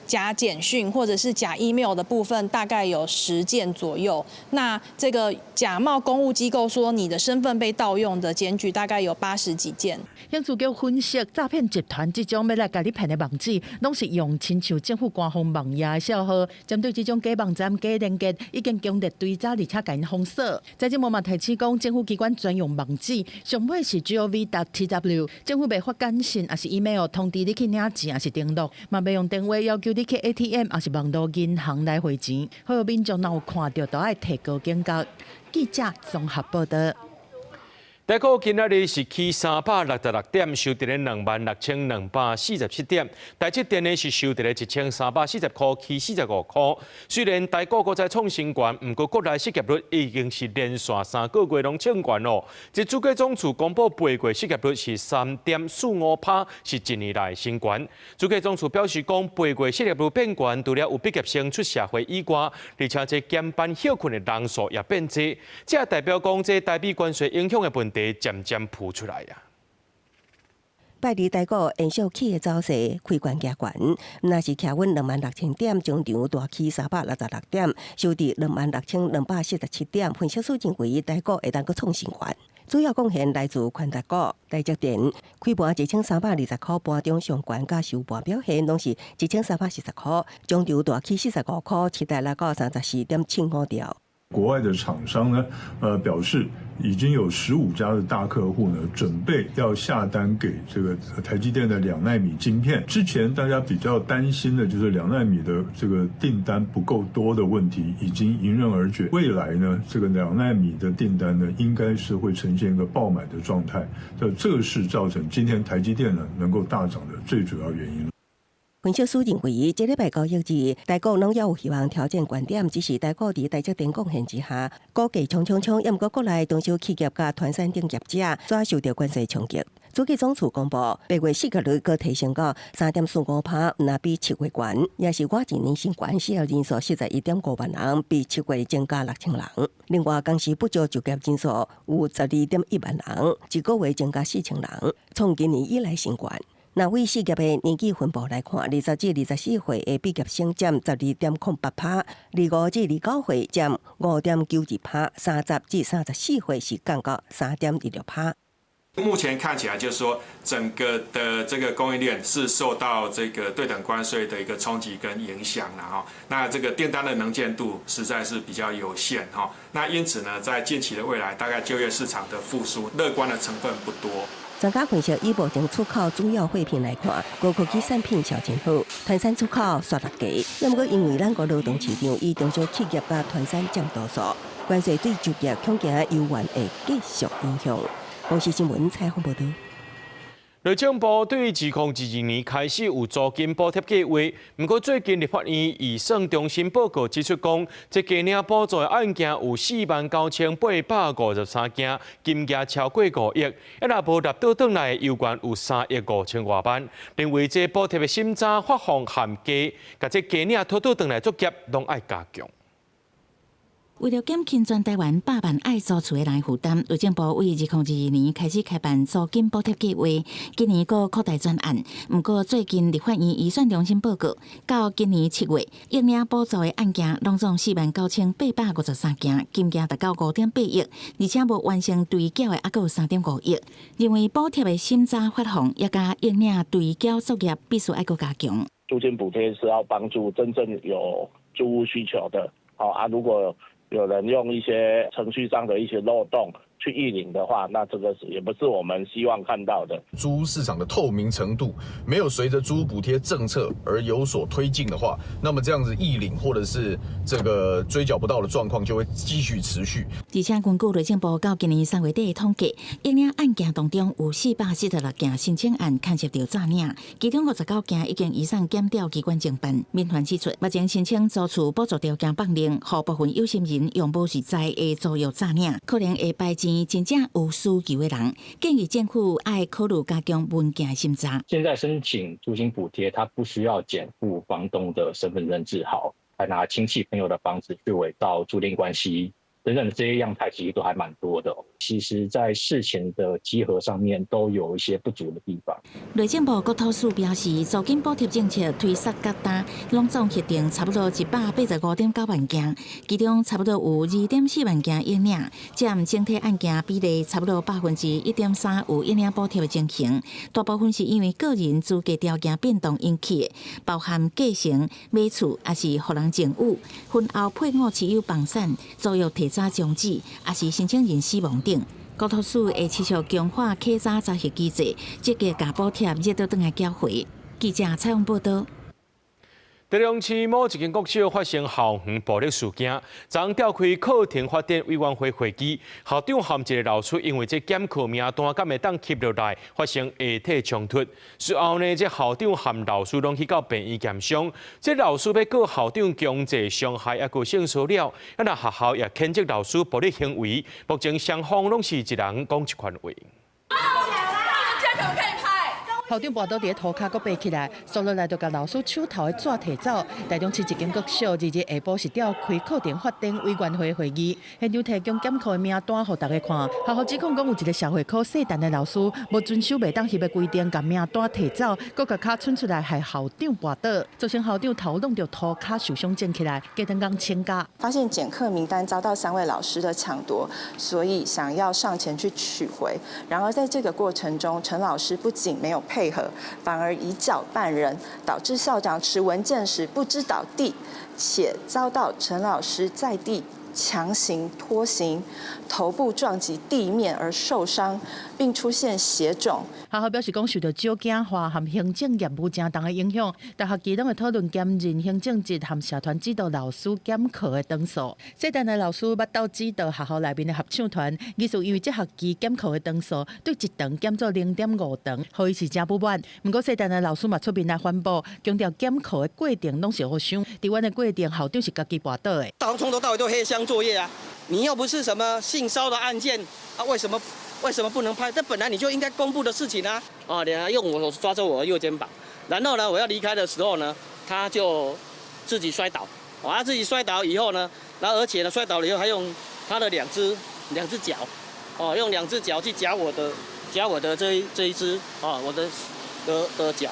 Speaker 8: 假簡訊或者是假 email 的部分大概有10件左右。那這個假冒公務機構說你的身份被盜用的檢舉大概有80幾件。
Speaker 5: 刑事局分析，詐騙集團這種欲來共你騙的網址，攏是用親像政府官方網頁的數號，針對這種假網站、假連結，已經強力追查，而且共𪜶封鎖。財政部嘛提醒講，政府機關專用網址上尾是 gov.tw，政府袂發簡訊，抑是 email 通知你去領錢，抑是登錄，嘛袂用電話要求你去 ATM，抑是網路銀行來匯錢。呼籲民眾若有看著，都愛提高警覺。記者綜合報道。
Speaker 1: 台股今仔日是起366點，收佇咧26,247點。台積電呢是收佇咧1340箍，起45箍。雖然台股閣再創新高，毋過國內失業率已經是連續3個月攏創高囉。這主計總處公布8月失業率是3.45%，是一年來新高。主計總處表示講，8月失業率變懸，除了有畢業生出社會以外，而且這減班歇睏的人數也變濟，這代表講這台美關稅影響的問題漸漸浮出來啊！
Speaker 10: 拜二台股延續起的走勢，開懸加懸，若是徛穩26,000點，終場大起366點，收佇26,247點。分析師認為，台股會當閣創新高。主要貢獻來自權值股台積電，開盤1320箍，盤中上懸佮收盤表現攏是1340箍，終場大起45箍，市台來到34.75兆。
Speaker 9: 國外的廠商呢，表示已經有15家的大客戶呢，準備要下單給這個台積電的2奈米晶片。之前大家比較擔心的就是2奈米的這個訂單不夠多的問題，已經迎刃而解。未來呢，這個兩奈米的訂單呢，應該是會呈現一個爆滿的狀態。這是造成今天台積電呢能夠大漲的最主要原因。
Speaker 10: 分析師認為，這禮拜交易日，台股攏猶有希望挑戰懸點，只是台股佇台積電貢獻之下，股價衝衝衝，猶毋過國內中小企業佮傳產等業者，煞受著關稅衝擊。主計總處公布，8月失業率閣提升到3.45%，若比7月懸，也是倚一年新懸，失業人數41.5萬人，比7月增加6千人。另外，工時不足就業人數有12.1萬人，一個月增加4千人，創今年以來新懸。若以四業的年紀分布來看，20至24歲的畢業生佔12.08%，25至29歲佔5.92%，30至34歲是降到3.26%。
Speaker 11: 目前看起來，就是說整個的這個供應鏈是受到這個對等關稅的一個衝擊跟影響啦，哈。那這個訂單的能見度實在是比較有限，哈。那因此呢，在近期的未來，大概就業市場的復甦樂觀的成分不多。
Speaker 10: 專家分析，以目前出口主要貨品來看，高科技產品銷真好，傳產出口煞落低。毋過因為咱國勞動市場以中小企業佮傳產佔多數，關稅對就業恐驚猶原會繼續影響。公視新聞採訪報導。
Speaker 1: 內政部對2022年開始有租金補貼計劃，毋過最近立法院預算中心報告指出講，這加領補助的案件有49,853件，金額超過5億，啊若無納倒轉來，猶原有3億5千外萬。認為這補貼的審查、發放和加，共這加領討倒轉來作業，攏愛加強。
Speaker 13: 為著減輕全台灣百萬愛租厝的人負擔，內政部為2022年開始開辦租金補貼計劃，今年閣擴大專案。毋過最近立法院預算中心報告，到今年7月，應領補助的案件攏總49,853件，金額達到5.8億，而且無完成追繳的猶閣有3.5億。認為補貼的審查發放，也佮應領追繳作業必須愛閣加強。
Speaker 12: 租金補貼是要幫助真正有租屋需求的，好啊，如果有人用一些程序上的一些漏洞去預領的話，那這個是也不是我們希望看到的。
Speaker 14: 租屋市場的透明程度沒有隨着租屋補貼政策而有所推進的話，那麼這樣子異領或者是這個追繳不到的狀況就會繼續持續。
Speaker 13: 而且根據內政部到今年3月底的統計，應領案件當中有446件申請案牽涉到詐領，其中59件已經移送檢調機關偵辦。民團指出，目前申請租厝補助條件放寬，予部分有心人用無實在的租約詐領，可能會排錢真正有需求的人。建議政府愛考慮加強文件審查。
Speaker 15: 現在申請租金補貼，他不需要檢附房東的身份證字號，還拿親戚朋友的房子去偽造租賃關係。等等這些樣態其實都還蠻多的。其實，在事前的稽核上面都有一些不足的地方。
Speaker 13: 內政部國土署表示，租金補貼政策推實到今，攏總核定差不多185.9萬件，其中差不多有2.4萬件應領，佔整體案件比例差不多1.3%有應領補貼的情形。大部分是因為個人資格條件變動引起的，包含繼承、買厝，抑是予人贈與、婚後配偶持有房產、租約提早終止，抑是申請人死亡等。國土署會持續強化稽查查核機制，積極共補貼入倒轉來繳回。記者採訪報導。
Speaker 1: 台中市某一間國小發生校園暴力事件，昨昏召開課程發展委員會會議，校長和一个老師因為這檢課名單敢會當翕落來，發生下體衝突。事後呢，這校長和老師攏去到病院驗傷，這老師欲告校長強制傷害，抑閣性騷擾，啊若學校也譴責老師暴力行為，目前雙方攏是一人講一款話。
Speaker 5: 校長跋倒佇塗跤，閣爬起來，紲落來就共老師手頭的紙提走。台中市一間國小，2日下晡是召開課程發展委員會會議，現場提供檢課的名單予大家看。學校指控講有一个社會科姓陳的老師，無遵守袂當翕的規定，共名單提走，閣共跤伸出來害校長跋倒，造成校長頭弄著塗跤受傷站起來，隔頓工請假。
Speaker 16: 發現檢課名單遭到三位老師的搶奪，所以想要上前去取回。然而在這個過程中，陳老師不僅沒有配合，反而以腳絆人，導致校長持文件時不知倒地，且遭到陳老師在地強行拖行，頭部撞擊地面而受傷，並出現血腫。
Speaker 5: 學校表示講，受到少子化和行政業務誠重的影響，逐學期攏會討論兼任行政職和社團指導老師檢課的堂數。姓陳的老師捌到指導學校內面的合唱團，疑似因為這學期減課的堂數對一堂減做0.5堂，予伊是誠不滿。毋過姓陳的老師嘛出面來反駁，強調減課的過程攏是予傷。佇阮的過程，校長是家己跋倒的。
Speaker 17: 從頭到尾都黑箱作業啊！你又不是什麼性騷擾案件啊？為什麼不能拍？這本來你就應該公布的事情啊！哦，你還用我手抓住我的右肩膀，然後呢，我要離開的時候呢，他就自己摔倒。哦，他自己摔倒以後呢，然後而且呢，摔倒了以後還用他的兩隻腳，哦，用兩隻腳去夾我的這一隻，哦，我的的繳。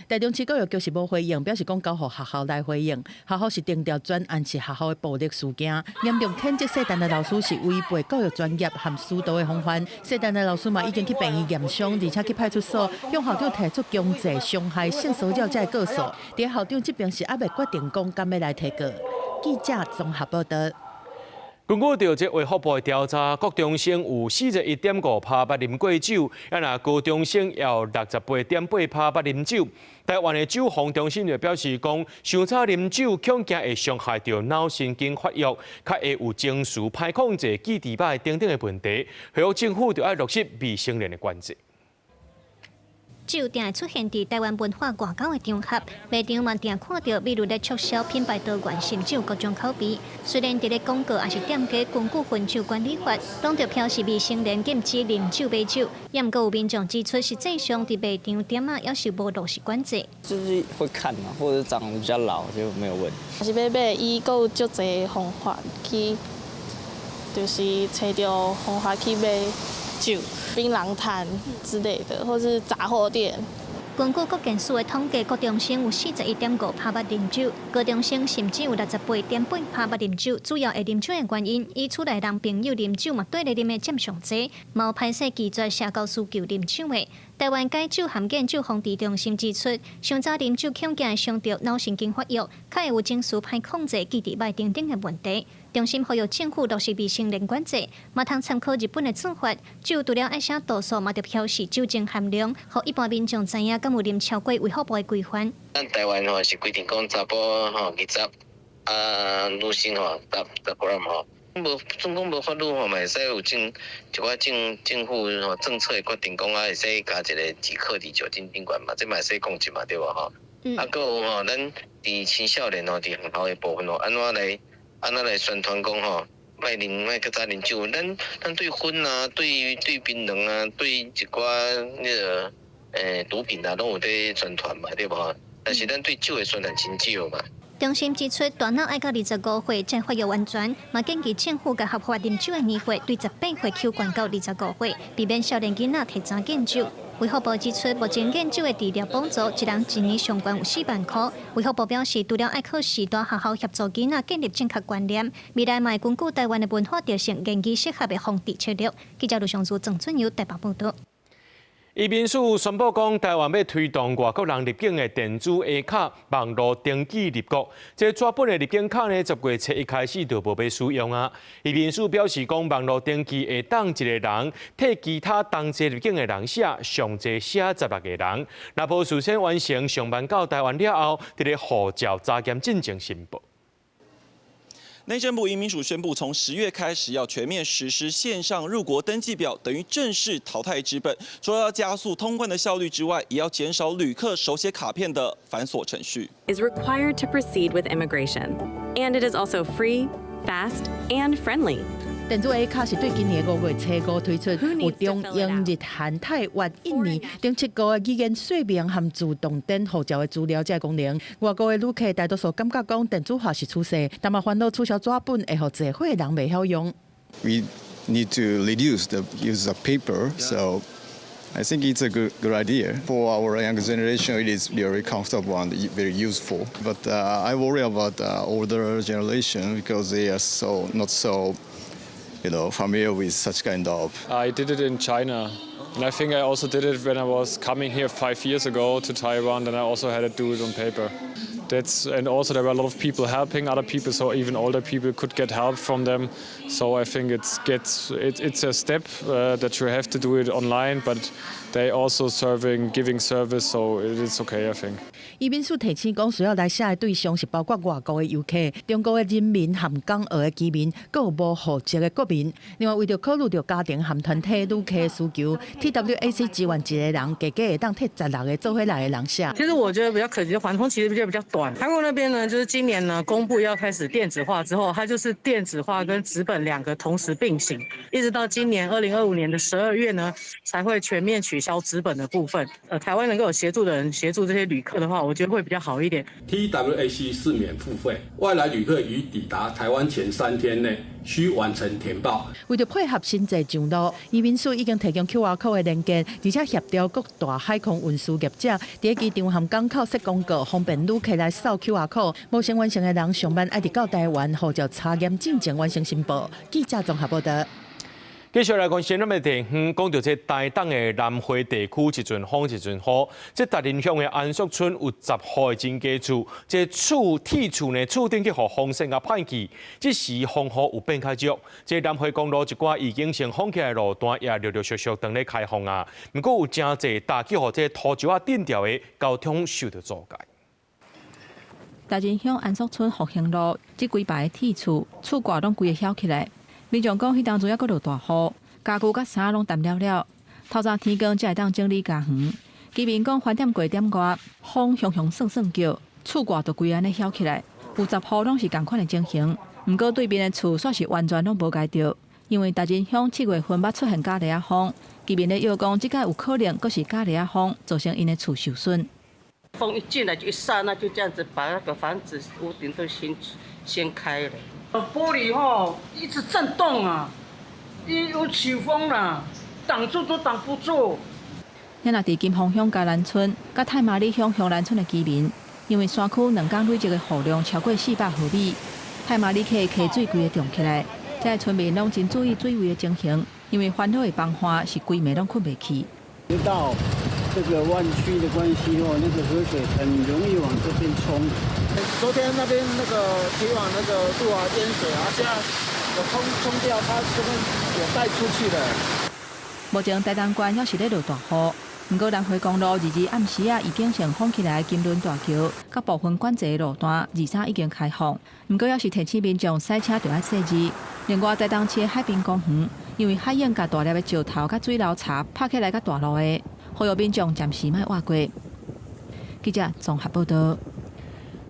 Speaker 5: 台中市教育局是無回應，表示講交予學校來回應。學校是定調專案是學校的暴力事件，嚴重譴責聖誕的老師是違背教育專業和師道的風範。聖誕的老師嘛已經去病院驗傷，而且去派出所向校長提出強制傷害、性騷擾這个告訴。佇校長這邊是猶未決定講敢欲來提告。記者綜合報道。
Speaker 1: 根據著這衛福部的調查，國中生有41.5%捌啉過酒，啊若高中生也有68.8%捌啉酒。台灣的酒防中心就表示講，傷早啉酒恐驚會傷害著腦神經發育，較會有情緒歹控制、記憶歹等等的問題。呼籲政府就愛落實未成年的管制。
Speaker 3: 酒定會出現佇台灣文化外交的場合，賣場嘛定看著，比如咧促銷品牌多元，甚至有各種口味。雖然佇咧廣告抑是店家根據分酒管理法，攏著標示未成年禁止啉酒買酒，也毋過有民眾指出，實際上佇賣場店仔猶是無落實管制。
Speaker 18: 就是會看嘛，或者長得比較老就沒有問。
Speaker 6: 是欲買，伊閣有足濟方法去，就是揣著方法去買酒。檳榔攤之類的，或是雜貨店。
Speaker 3: 根據國健署的統計，國中生有41.5%捌啉酒，高中生甚至有68.8%捌啉酒。主要會啉酒的原因，以厝內人朋友啉酒嘛，綴咧啉的佔上濟，嘛有歹勢拒絕社交需求啉酒的。台灣解酒和戒酒防治中心指出，傷早啉酒恐驚會傷著腦神經發育，較會有情緒歹控制、記憶歹等等的問題。中心呼籲政府落實未成年管制，嘛通參考日本的做法。酒除了愛寫度數，嘛著標示酒精含量，予一般民眾知影敢有啉超過衛福部的規範。
Speaker 19: 咱台灣吼是規定講查埔吼20，啊女性吼10 gram 吼。無總講無法律吼，嘛會使有政一寡政府吼政策的決定講啊，會使加一個幾克佇酒精頂懸嘛，這嘛會使控制嘛，對無吼？啊，閣有吼，咱佇青少年吼，佇學校的部分吼，按怎來宣傳講吼，莫啉，莫閣早啉酒。咱對薰啊，對檳榔啊，對一寡那个毒品啊，攏有佇宣傳嘛，對無？但是咱對酒的宣傳真少嘛。
Speaker 3: 中心指出，大腦愛到25歲才發育完全，嘛建議政府共合法啉酒的年歲對18歲起懸到25歲，避免少年囡仔提早禁酒。衛福部指出，目前癮酒的治療補助，一人一年上懸有4萬箍。衛福部表示，除了愛靠序大學校協助囡仔建立正確觀念，未來嘛會根據台灣的文化特性，研究適合的防治策略。記者盧尚珠、鄭俊友台北報導。
Speaker 1: 移民署宣布講，台灣欲推動外國人入境的電子 A 卡網路登記入國。這紙本的入境卡呢，10月初一開始就無欲使用啊。移民署表示講，網路登記會當一個人替其他同齊入境的人寫，上濟寫16個人。若無事先完成上傳到台灣了後，佇咧護照查驗進前申報。
Speaker 20: 內政部移民署宣布，從10月開始要全面實施線上入國登記表，等於正式淘汰紙本。除了要加速通關的效率之外，也要減少旅客手寫卡片的繁瑣程序。
Speaker 21: Is required to proceed with immigration, and it is also free, fast, and friendly.
Speaker 5: 電子 A 卡是對今年5月初五推出，有中英日韓泰越印尼等七國的語言說明和自動登護照的資料這个功能。外國的旅客大多數感覺講電子化是趨勢，但嘛煩惱取消紙本會予濟歲人袂曉用。
Speaker 22: We need to reduce the use of paper, so I think it's a good idea. For our younger generation, it is very comfortable and very useful. But I worry about the older generation because they are so not so familiar with such kind of.
Speaker 23: I did it in China. And I think I also did it when I was coming here 5 years ago to Taiwan, and I also had to do it on paper. And also there were a lot of people helping other people, so even older people could get help from them. So I think it's a step that you have to do it online, but they also serving giving service, so it is okay, I think.
Speaker 5: 移民署提醒講，需要來寫的對象是包括外國的遊客、中國的人民和港澳的居民，閣有無戶籍的國民。另外，為著考慮著家庭和團體旅客的需求，TWAC 支援一個人，加加會當替16個做伙來的人寫。
Speaker 28: 其實我覺得比較可惜，緩衝期比較短。韓國那邊呢，就是今年呢公布要開始電子化之後，它就是電子化跟紙本兩個同時並行，一直到今年2025年的12月呢，才會全面取消紙本的部分。台灣能夠有協助的人協助這些旅客的話，我覺得會比較好一點。
Speaker 29: TWAC 是免付費，外來旅客於抵達台灣前3天內，
Speaker 2: 須完成填報。
Speaker 5: 為著配合新制上路，移民署已經提供 QR code 的連結，而且協調各大海空運輸業者，佇機場和港口設廣告，方便旅客來掃 QR code。無先完成的人上班愛佇到台灣護照查驗進前完成申報。記者綜合報道。
Speaker 1: 繼續來關心咱的地方，講著這台東的南迴地區，一陣風一陣雨。這達仁鄉的安宿村有10戶的真家厝，這厝鐵厝呢，厝頂去予風扇共歹去。這時風雨有變較弱，這南迴公路一寡已經先封起來的路段也陸陸續續當咧開放啊。毋過有誠濟踏去予這土石仔頂著的交通受著阻礙。
Speaker 4: 達仁鄉安宿村復興路這幾排鐵厝，厝蓋攏規个翹起來。民眾講，彼當陣猶閣落大雨，家具佮衫攏澹了了。透早天光才會當整理家園。居民講，翻點過點外，風雄雄算算叫，厝蓋就規个按呢翹起來。有10戶攏是仝款的情形，毋過對面的厝煞是完全攏無共著，因為達仁鄉7月份捌出現咖喱仔風，居民咧臆講，這擺有可能閣是咖喱仔風，造成𪜶的厝受損。
Speaker 7: 風一進來就一剎那就這樣子把那個房子屋頂都掀掀開了。玻璃吼一直震動啊，一有起風啦，擋住都擋不住。
Speaker 4: 咱若佇金峰鄉嘉蘭村、佮太麻里鄉香蘭村的居民，因為山區兩工累積的雨量超過400毫米，太麻里溪溪水規个漲起來，遮的村民攏真注意水位的情形，因為翻好的崩岸是規暝攏睏袂去。
Speaker 8: 到這個彎曲的關係哦，那個河水很容易往這邊衝。
Speaker 24: 昨天那邊那個提網那個路啊淹水啊，現在有沖沖掉，它這邊有帶出去的。
Speaker 4: 目前台東縣猶是咧落大雨，毋過南迴公路22暗時仔已經先封起來金崙大橋，佮部分管制的路段23已經開放。毋過猶是提醒民眾駛車著愛細膩。另外，台東市的海濱公園，因為海湧共大粒的石頭佮水流柴拍起來較大路的，呼籲民眾暫時莫倚過。記者綜合報道。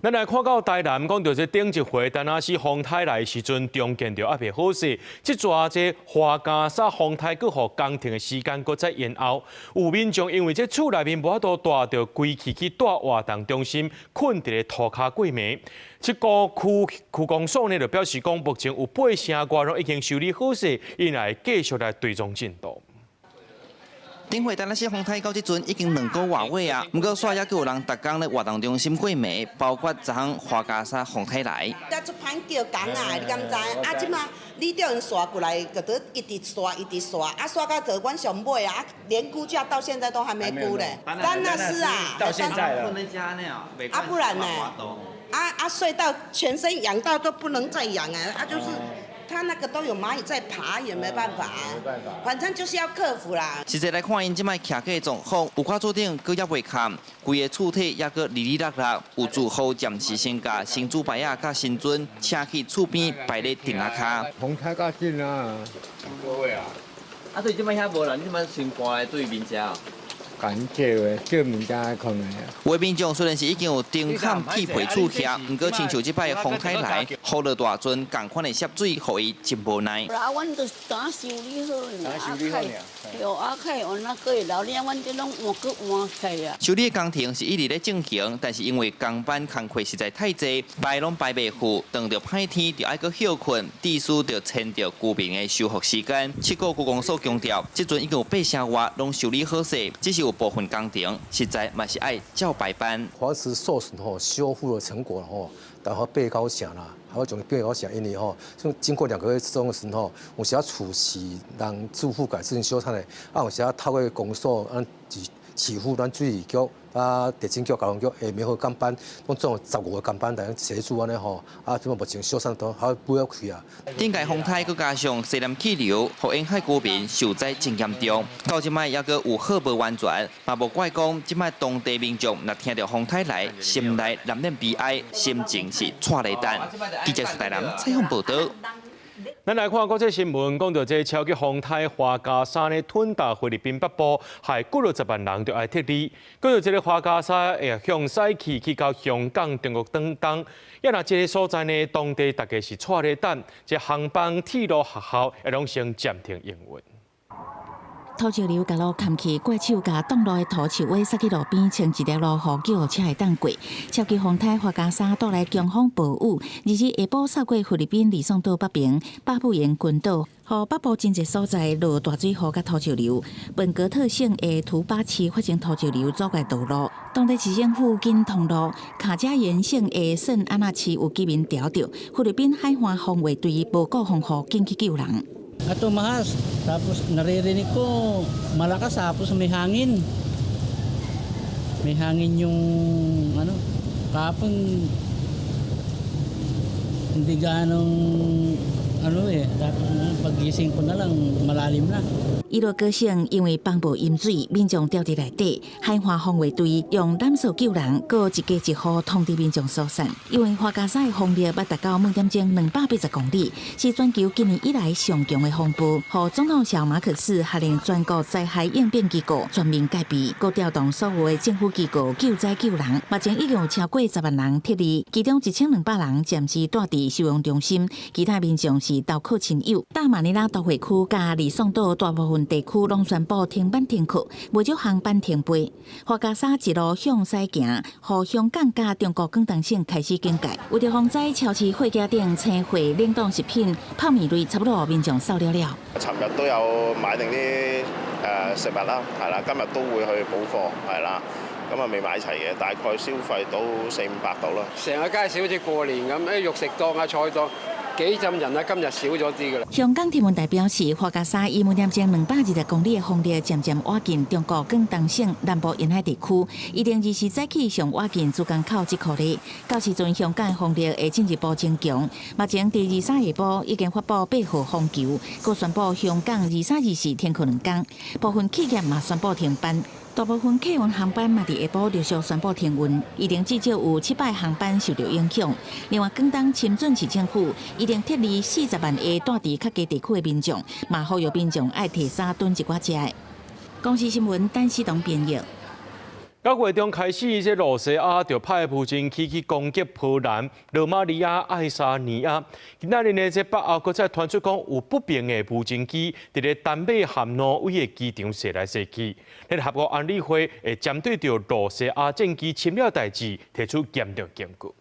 Speaker 1: 咱來看到台南，講著這頂一回，但若是風颱來時陣，重建著猶袂好勢。這逝這樺加沙風颱閣予工程的時間閣再延後。有民眾因為這厝內面無法度蹛，著規氣去蹛活動中心，睏佇咧塗跤過暝。七股區區公所呢就表示講，目前有八成外攏已經修理好勢，𪜶會繼續來追蹤進度。
Speaker 25: 頂回台南市風颱到這陣已經2個外月啊，毋過煞猶閣有人逐工咧活動中心過暝，包括昨昏樺加沙風颱來。
Speaker 26: 遮足歹叫工啊，你敢知？啊，這馬你叫𪜶煞過來，就佇一直煞，一直煞，啊，煞到做阮上尾啊，連估價到現在都還沒估咧。咱那是啊，
Speaker 25: 到現在了。
Speaker 26: 啊，不然呢？啊啊，睡到全身癢到都不能再癢啊！啊，就是。他那個都有螞蟻在爬，也沒辦法啊。反正就是要克服啦。
Speaker 25: 實際來看，𪜶這擺徛個狀況，有寡厝頂閣猶袂崁，規个厝體猶閣離離落落，有住戶暫時先共神主牌仔佮神尊請去厝邊擺咧亭仔跤。
Speaker 27: 風太較緊啊，
Speaker 18: 個月啊。啊，對，這擺遐無人，你這擺先搬來對面遮。
Speaker 27: 敢借的，借物件可能。
Speaker 25: 有的民眾雖然是已經有釘崁鐵皮厝徛，毋過親像這擺風颱來，雨落大陣，仝款的涉水，予伊真無奈。
Speaker 29: 啊，阮就是剛修理好爾，啊，對，啊，開完啊，閣會流，你阮這攏換閣換起啊。
Speaker 25: 修理的工程是一直咧進行，但是因為工班工課實在太濟，排攏排袂赴，當著歹天就愛閣歇睏，致使著延著居民的修復時間。七股區公所強調，這陣已經有八成外攏修理好勢，只是有部分工程實在嘛是愛照排班。
Speaker 30: 房子受損吼，修復的成果吼，然後8-9成啦，還有種8-9成，因為吼，經過2個月之中的時候，有時厝是人住戶改進修繕的，啊，有時透過公所，咱市府、咱水利局、啊地政局、交通局下面好工班，攏總15個工班來協助按呢吼，啊，這目前修繕都還不要開啊。
Speaker 25: 頂屆風颱閣加上西南氣流，予沿海居民受災真嚴重。到這擺猶閣有好無完全，嘛無怪講這擺當地民眾若聽著風颱來，心內難免悲哀，心情是掣咧等。記者徐台南採訪報導。
Speaker 1: 咱來看國際新聞，講著這超級風颱樺加沙呢，吞達菲律賓北部，害幾落十萬人著愛撤離。講著這个樺加沙會向西去，去到香港、中國等等。啊，若這个所在呢，當地大家是掣咧等，這航班、鐵路、學校也攏先暫停營運。
Speaker 2: 土石流共路崁去，怪手共擋路的土石尾塞去路邊，穿一條路雨，救護車會當過。超級風颱樺加沙帶來強風暴雨，二日下晡掃過菲律賓呂宋島北邊、巴布延群島，予北部真濟所在落大水雨佮土石流。本格特省的圖巴市發生土石流阻礙道路，當地市政府緊通路。卡加延省的聖安娜市有居民牢著，菲律賓海岸防衛隊無顧風雨緊去救人。
Speaker 9: At tumaas, tapos naririnig ko malakas tapos may hangin. May hangin yung ano, kahapon hindi gaanong ano eh, tapos paggising ko na lang malalim na.
Speaker 2: 伊洛哥省因為崩暴淹水，民眾牢佇內底，海岸防衛隊用纜索救人，閣一家一戶通知民眾疏散。因為樺加沙的風力捌達到每點鐘280公里，是全球今年以來上強的風暴。予總統小馬可斯下令全國災害應變機構全面戒備，閣調動所有的政府機構救災救人。目前已經有超過10萬人撤離，其中1200人暫時蹛佇收容中心，其他民眾是投靠親友。大馬尼拉都會區佮呂宋島大部分地區攏宣布停班停課，袂少航班停飛。樺加沙一路向西行，予香港佮中國廣東省開始警戒。為著防災，超市貨架頂青貨、冷凍食品、泡麵類，差不多民眾掃了了。
Speaker 10: 尋日都有買定啲食物啦，係啦，今日都會去補貨，係啦，咁啊未買齊嘅，大概消費到四五百度啦。
Speaker 11: 成個街市好似過年咁，啲肉食檔啊、菜檔。幾浸人啊！今日少咗啲㗎啦。
Speaker 2: 香港天文台表示，樺加沙以每點鐘220公里的風力，漸漸倚近中國廣東省南部沿海地區，預定20早起上倚近珠江口這區里。到時陣香港風力會進一步增強。目前佇23下晡已經發布8號風球，閣宣布香港23、24停課兩工，部分企業嘛宣布停班。大部分客運航班嘛佇下晡陸續宣布停運，預定至少有700航班受著影響。另外，廣東深圳市政府已經撤離40萬個蹛佇較低地區的民眾，嘛呼籲民眾愛提衫囤一寡食的。公視新聞陳思東編譯。
Speaker 1: 9月中開始，這羅西亞就派無人機去攻擊波蘭、羅馬尼亞、愛沙尼亞。今仔日呢，這北歐閣再傳出講有不明的無人機佇咧丹麥和挪威的機場踅來踅去。聯合國安理會會針對著羅西亞戰機侵略代誌提出嚴重警告。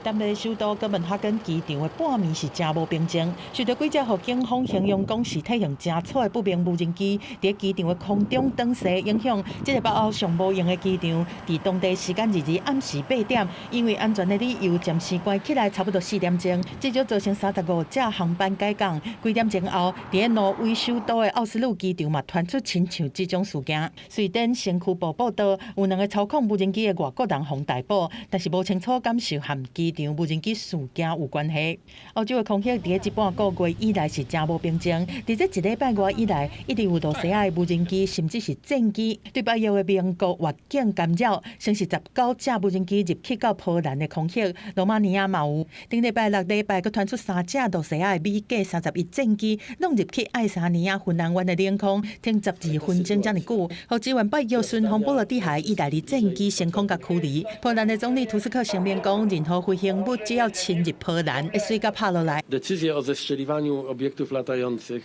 Speaker 5: 丹麥首都哥本哈根機場的半暝是誠無平靜，受著幾隻予警方形容講是體型誠粗的不明無人機佇機場的空中轉踅影響，這个北歐上無閒的機場，佇當地時間22日暗時8點，因為安全的理由暫時關起來，差不多4點鐘，至少造成35隻航班改降。幾點鐘後，佇咧挪威首都的奧斯陸機場嘛傳出親像這種事件。瑞典先驅報報導，有兩个操控無人機的外國人予逮捕，但是無清楚敢是和機場無人機事件有關係。歐洲的空域佇咧這半個月以來是誠無平靜。佇這一禮拜外以來，一直有羅西亞的無人機，甚至是戰機對北約的盟國越境干擾，先是19隻無人機入去到波蘭的空域，羅馬尼亞嘛有。頂禮拜六禮拜閣傳出三隻羅西亞的米格31戰機，攏入去愛沙尼亞芬蘭灣的領空，停12分鐘遮爾久，予支援北約巡防波羅的海意大利戰機升空共驅離。波蘭的總理圖斯克聲明講，任何飛行物只要侵入波蘭，會隨共拍落來。
Speaker 12: Decyzję o zestrzeliwaniu obiektów latających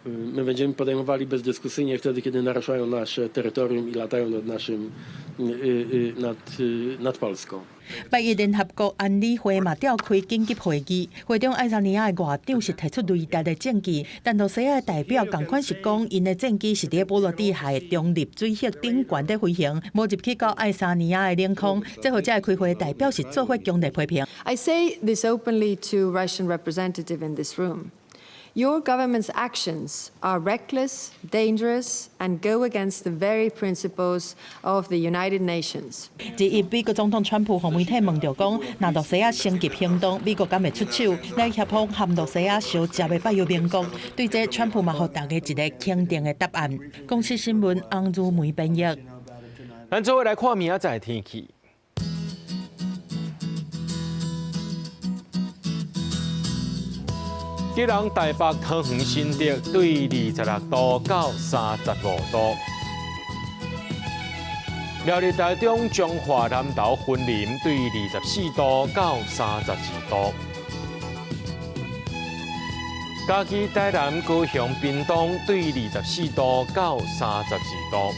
Speaker 12: my będziemy podejmowali bezdyskusyjnie wtedy, kiedy naruszają nasze terytorium i latają nad naszym, nad, nad Polską.
Speaker 5: 拜一聯合國安理會嘛召開緊急會議，會中愛沙尼亞的外長是提出雷達的證據，但羅西亞的代表仝款是講，𪜶的戰機是佇波羅的海中立水域頂懸佇飛行，無入去到愛沙尼亞的領空。這予這个開會的代表是做伙強烈批評。
Speaker 13: I say this openly to Russian representative in this room. Your government's actions are reckless, dangerous, and go against the very principles of the United Nations.
Speaker 5: 這一美國總統川普予媒體問著講，若羅西亞升級行動，美國敢會出手來協防和羅西亞相接的北約盟國？對這，川普嘛予大家一个肯定的答案。公視新聞翁如梅編譯。
Speaker 1: 咱做伙來看明仔載天氣。基隆、台北、桃園、新竹對26度到35度；苗栗、台中、彰化、南投、雲林對24度到32度。嘉義、台南、高雄、屏東對24度到32度。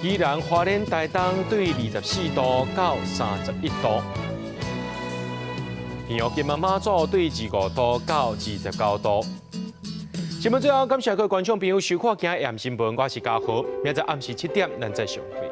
Speaker 1: 宜蘭、花蓮、台東對24度到31度。澎湖、金門、馬祖對25度到29度。新聞最後，感謝各位觀眾朋友收看今日新聞，我是嘉豪，明仔暗時7點，咱再相會。